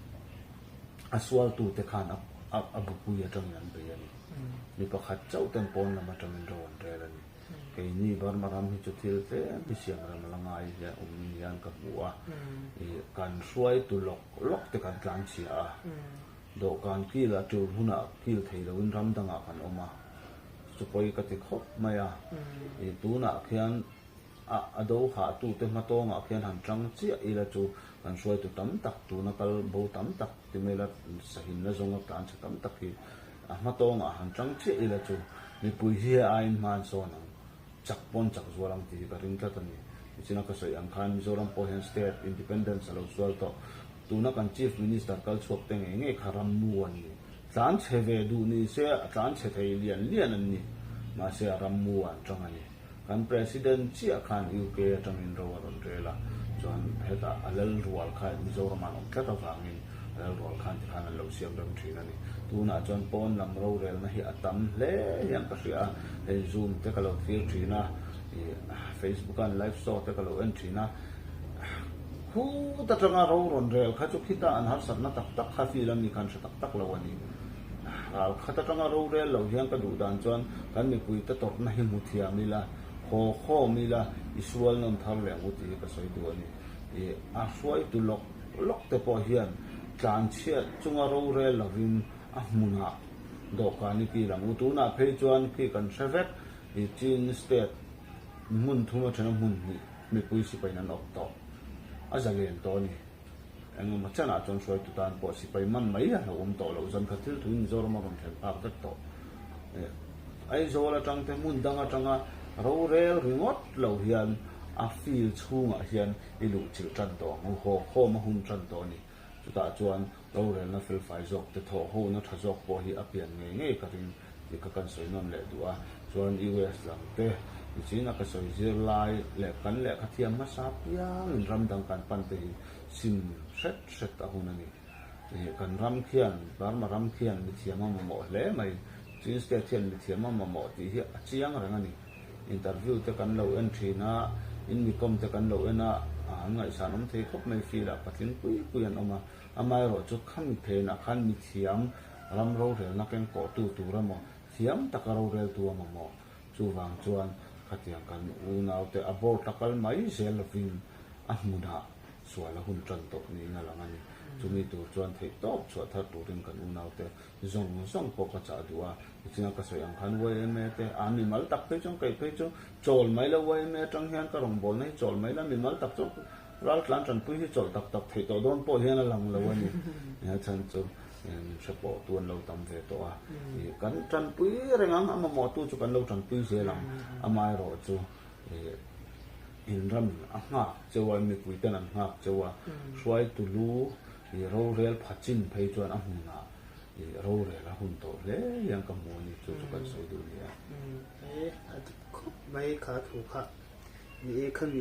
a sualtute khan a a bupui atangin an bei a ni. Mi pakhat chauh ten pawn lam atangin ro an rel a ni. Keini Burma ram hi chu thil tlem hi siam ram la ngai hian awm hian ka hmu a, ih kan hruaitu lawk lawk te kan tlanchhia a. Dawhkan kil a tul hunah kil thei loin ram dangah kan awm a, chu pawi ka ti khawp mai a. Ih tunah khian a a do hahtute hmatawngah khian han tang chiah ila chu kan hruaitu tam tak tuna kal bo tam tak ti mai ila sahinna zawnga tlanchhe tam tak hi a hmatawngah han tang chiah ila chu mipui hi he aiin hma an sawn ang. Chak pawn chak zual ang tih hi ka ring tlat a ni. Tichina ka sawi ang khan Mizoram pawh hian state independence a lo sual tawh. Tuna kan Chief Minister kal chhuak te ngei ngei kha ram mu an ni. Tlan chhe ve duh ni se a tlan chhe thei lian lian an ni. Mahse a ram mu an tang a ni. Kan President chiah khan UK atangin ro a rawn rel a, chuan hetah a lal rual kha Mizoram an awm tlat avangin a lal rual khan tikhan an lo siam rem thin a ni. Tunah chuan pawn lam rorelna hi a tam hle hian ka hria a, hei Zoom te ka lo thlir thin a, ih Facebook a an live show te ka lo en thin a, khut atanga ro rawn rel kha chu khita an harsatna tak tak kha feel a mi khan hre tak tak lo a ni. Ral khat atanga rorel lo hian ka duh dan chuan kan mipuite tawrhna hi hmu thiam ila, haw khawm ila, i sual nawn thar leh ang u tih hi ka sawi duh a ni. Ih a hruaitu lawk lawk te pawh hian tlanchhiat chunga rorel lovin a hmunah dawhkan i kil ang u. Tunah phei chuan khi kan hre vek i Chin state hmun thum atana hmun hnih mipui sipain an awp tawh. A zalen tawh a ni. Engemaw chanah chuan hruaitu tan pawh sipai man mai a hlauhawm tawh loh. Zan khat thil thuin Mizoram a rawn thlen phak vek tawh. Aizawl atang te hmun dang atanga rorel ringawt lo hian a field chhungah hian i luh chilh tan tawh ang u, haw khawm a hun tan tawh a ni. Chutah chuan rorelna felfai zawk te thawh hona tha zawk pawh hi a pian ngei ngei ka ring tih kha kan sawi nawn leh duh a. Chuan US lam te nichin a ka sawi zir lai leh kan lehkha thiam hmasa piangin ram dang kan pan te hi sim hret hret a hun a ni. Ih kan ram khian Burma ram khian mithiam a mamawh hle mai. Chin state hian mithiam a mamawh tih hi a chiang reng a ni. Interview te kan lo en thin a, in mikawm te kan lo en a, an ngaihsan awm thei khawp mai field ah patling pui pui an awm a. Amaherawh chu khami phenah khan mithiam ram rorelna keng kawhtu tur emaw, thiam taka roreltu a mamawh. Chuvang chuan khatiang kan unaute a board a kal mai zel lovin a hmunah sual a hun tan tawh niin a lang a ni. Chumi tur chuan theih tawp chhuah thar turin kan unaute zawng zawng pawh ka chah duh a, tichuan ka sawi ang khan yma te a mimal tak phei chuan kei phei chu chawl mai la yma atang hian ka rawngbawlna hi chawl mai la mimal tak chuan raltlan tanpui hi chawlh tak tak theih tawh dawn pawh hian a lang lo a ni. A chhan chu min hre pawh tu an lo tam ve tawh a, kan tanpui reng ang a mamawh tu chu kan lo tanpui zel ang amaherawh chu ih inram a nghak cheu a mipui ten an nghak cheu a hruaitu lu ih rorel pha chin phei chuan a hmunah ih rorel a hun tawh hle hian ka hmu a ni chu chu kan sawi duh nia. E a dik khawp mai kha thu kha ni e khami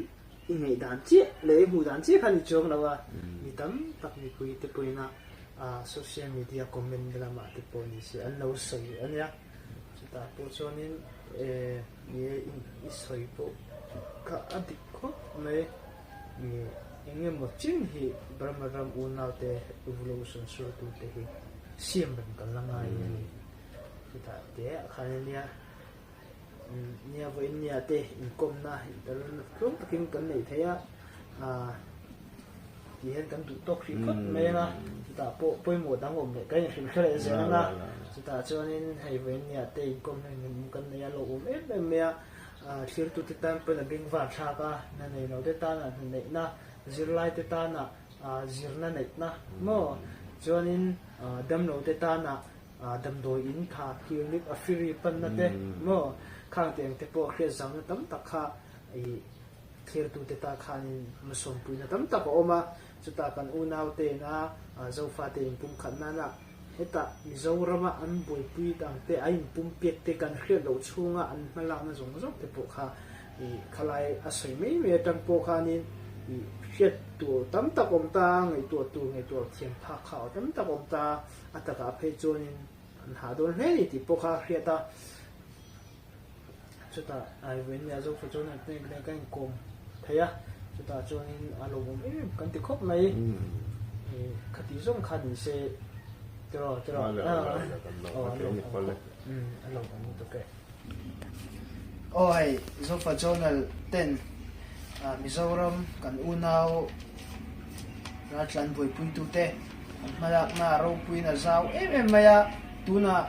i ngaih dan chiah leh i hmuh dan chiah kha ni chuang lo a mi tam tak mipui te pawhin a social media comment lamah te pawh ni se an lo sawi a nia. Chutah pawh chuanin eh ni e i sawi pawh kha a dik khawp mai. Ni eng emaw chin hi Burma ram unaute evolution hruaitute hi siam reng kan la ngai a ni. Chutah te ah khan ania nia vawiin nia te inkawmna internet tluang takin kan neih theih a. Ti hian kan duh tawk hrih phawt mai ang a, chutah pawh pawimawh dang awm leh kan inhrilh hre leh zel ang a, chutah chuanin hei vawiin te inkawm hna in kan nei a, lo awm em em mai a, thlirtute tan pawhin a beng var thlak a, hna nei lo te tana hna neihna, zirlai te tana zirna neihna maw, chuanin damlo te tana. Damdawi in kha clinic a free panna te maw khang te ang te pawh hriat zauna tam tak kha ih thlirtute ta khanin hmasawmpuina tam tak a awm a, chutah kan unaute ina Zofate inpumkhat nana hetah Mizorama an buaipui ang te a inpumpiak te kan hriat loh chhunga an hmalakna zawng zawng te pawh kha ih khalai a sawi mai mai atang pawh khanin ih hriat tur tam tak awm ta, ngaihtuah tur ngaihtuah thiam phak kha tam tak awm ta. A takah phei chuanin an hah dawn hle ni tih pawh kha a hriat a, chutah Aivain leh Zofa chuan an hnek nen ka inkawm thei a, chutah chuanin a lawmawm em em kan ti khawp mai, khati zawng kha ni se tiraw tiraw a lawmawm khawp a lawmawm lutuk e. Aw hei Zofa Journal ten Mizoram kan unau raltlan buaipuitute an hmalakna a ropuiin a zau em em mai a, tunah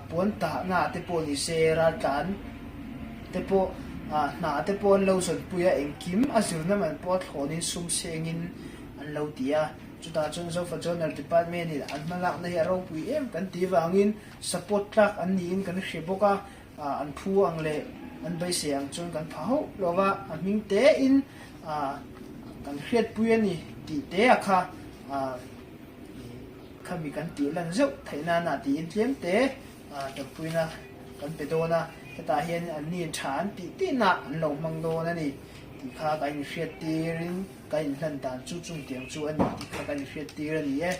puan tahna te pawh ni se raltlan te pawh hna te pawh an lo zawnpui a, engkim a zirna man pawh a thlawnin sum sengin an lo ti a, chutah chuan Zofa Journal Department in an hmalakna hi a ropui em kan tih vangin Support tlak an niin kan hre bawk a, an phu ang leh an beisei ang chuan kan pha hauh lo va, a hming tein kan hriatpui a ni tih te a kha khami kan tih lan zeuh theih nana tiin tlem te tanpuina kan pe dawn a, hetah hian an ni tha an tih tihna an lo hmang dawn a ni tih kha ka inhriattirin ka inhlan dan chu chungtiang chu a ni tih kha ka inhriattir a ni e.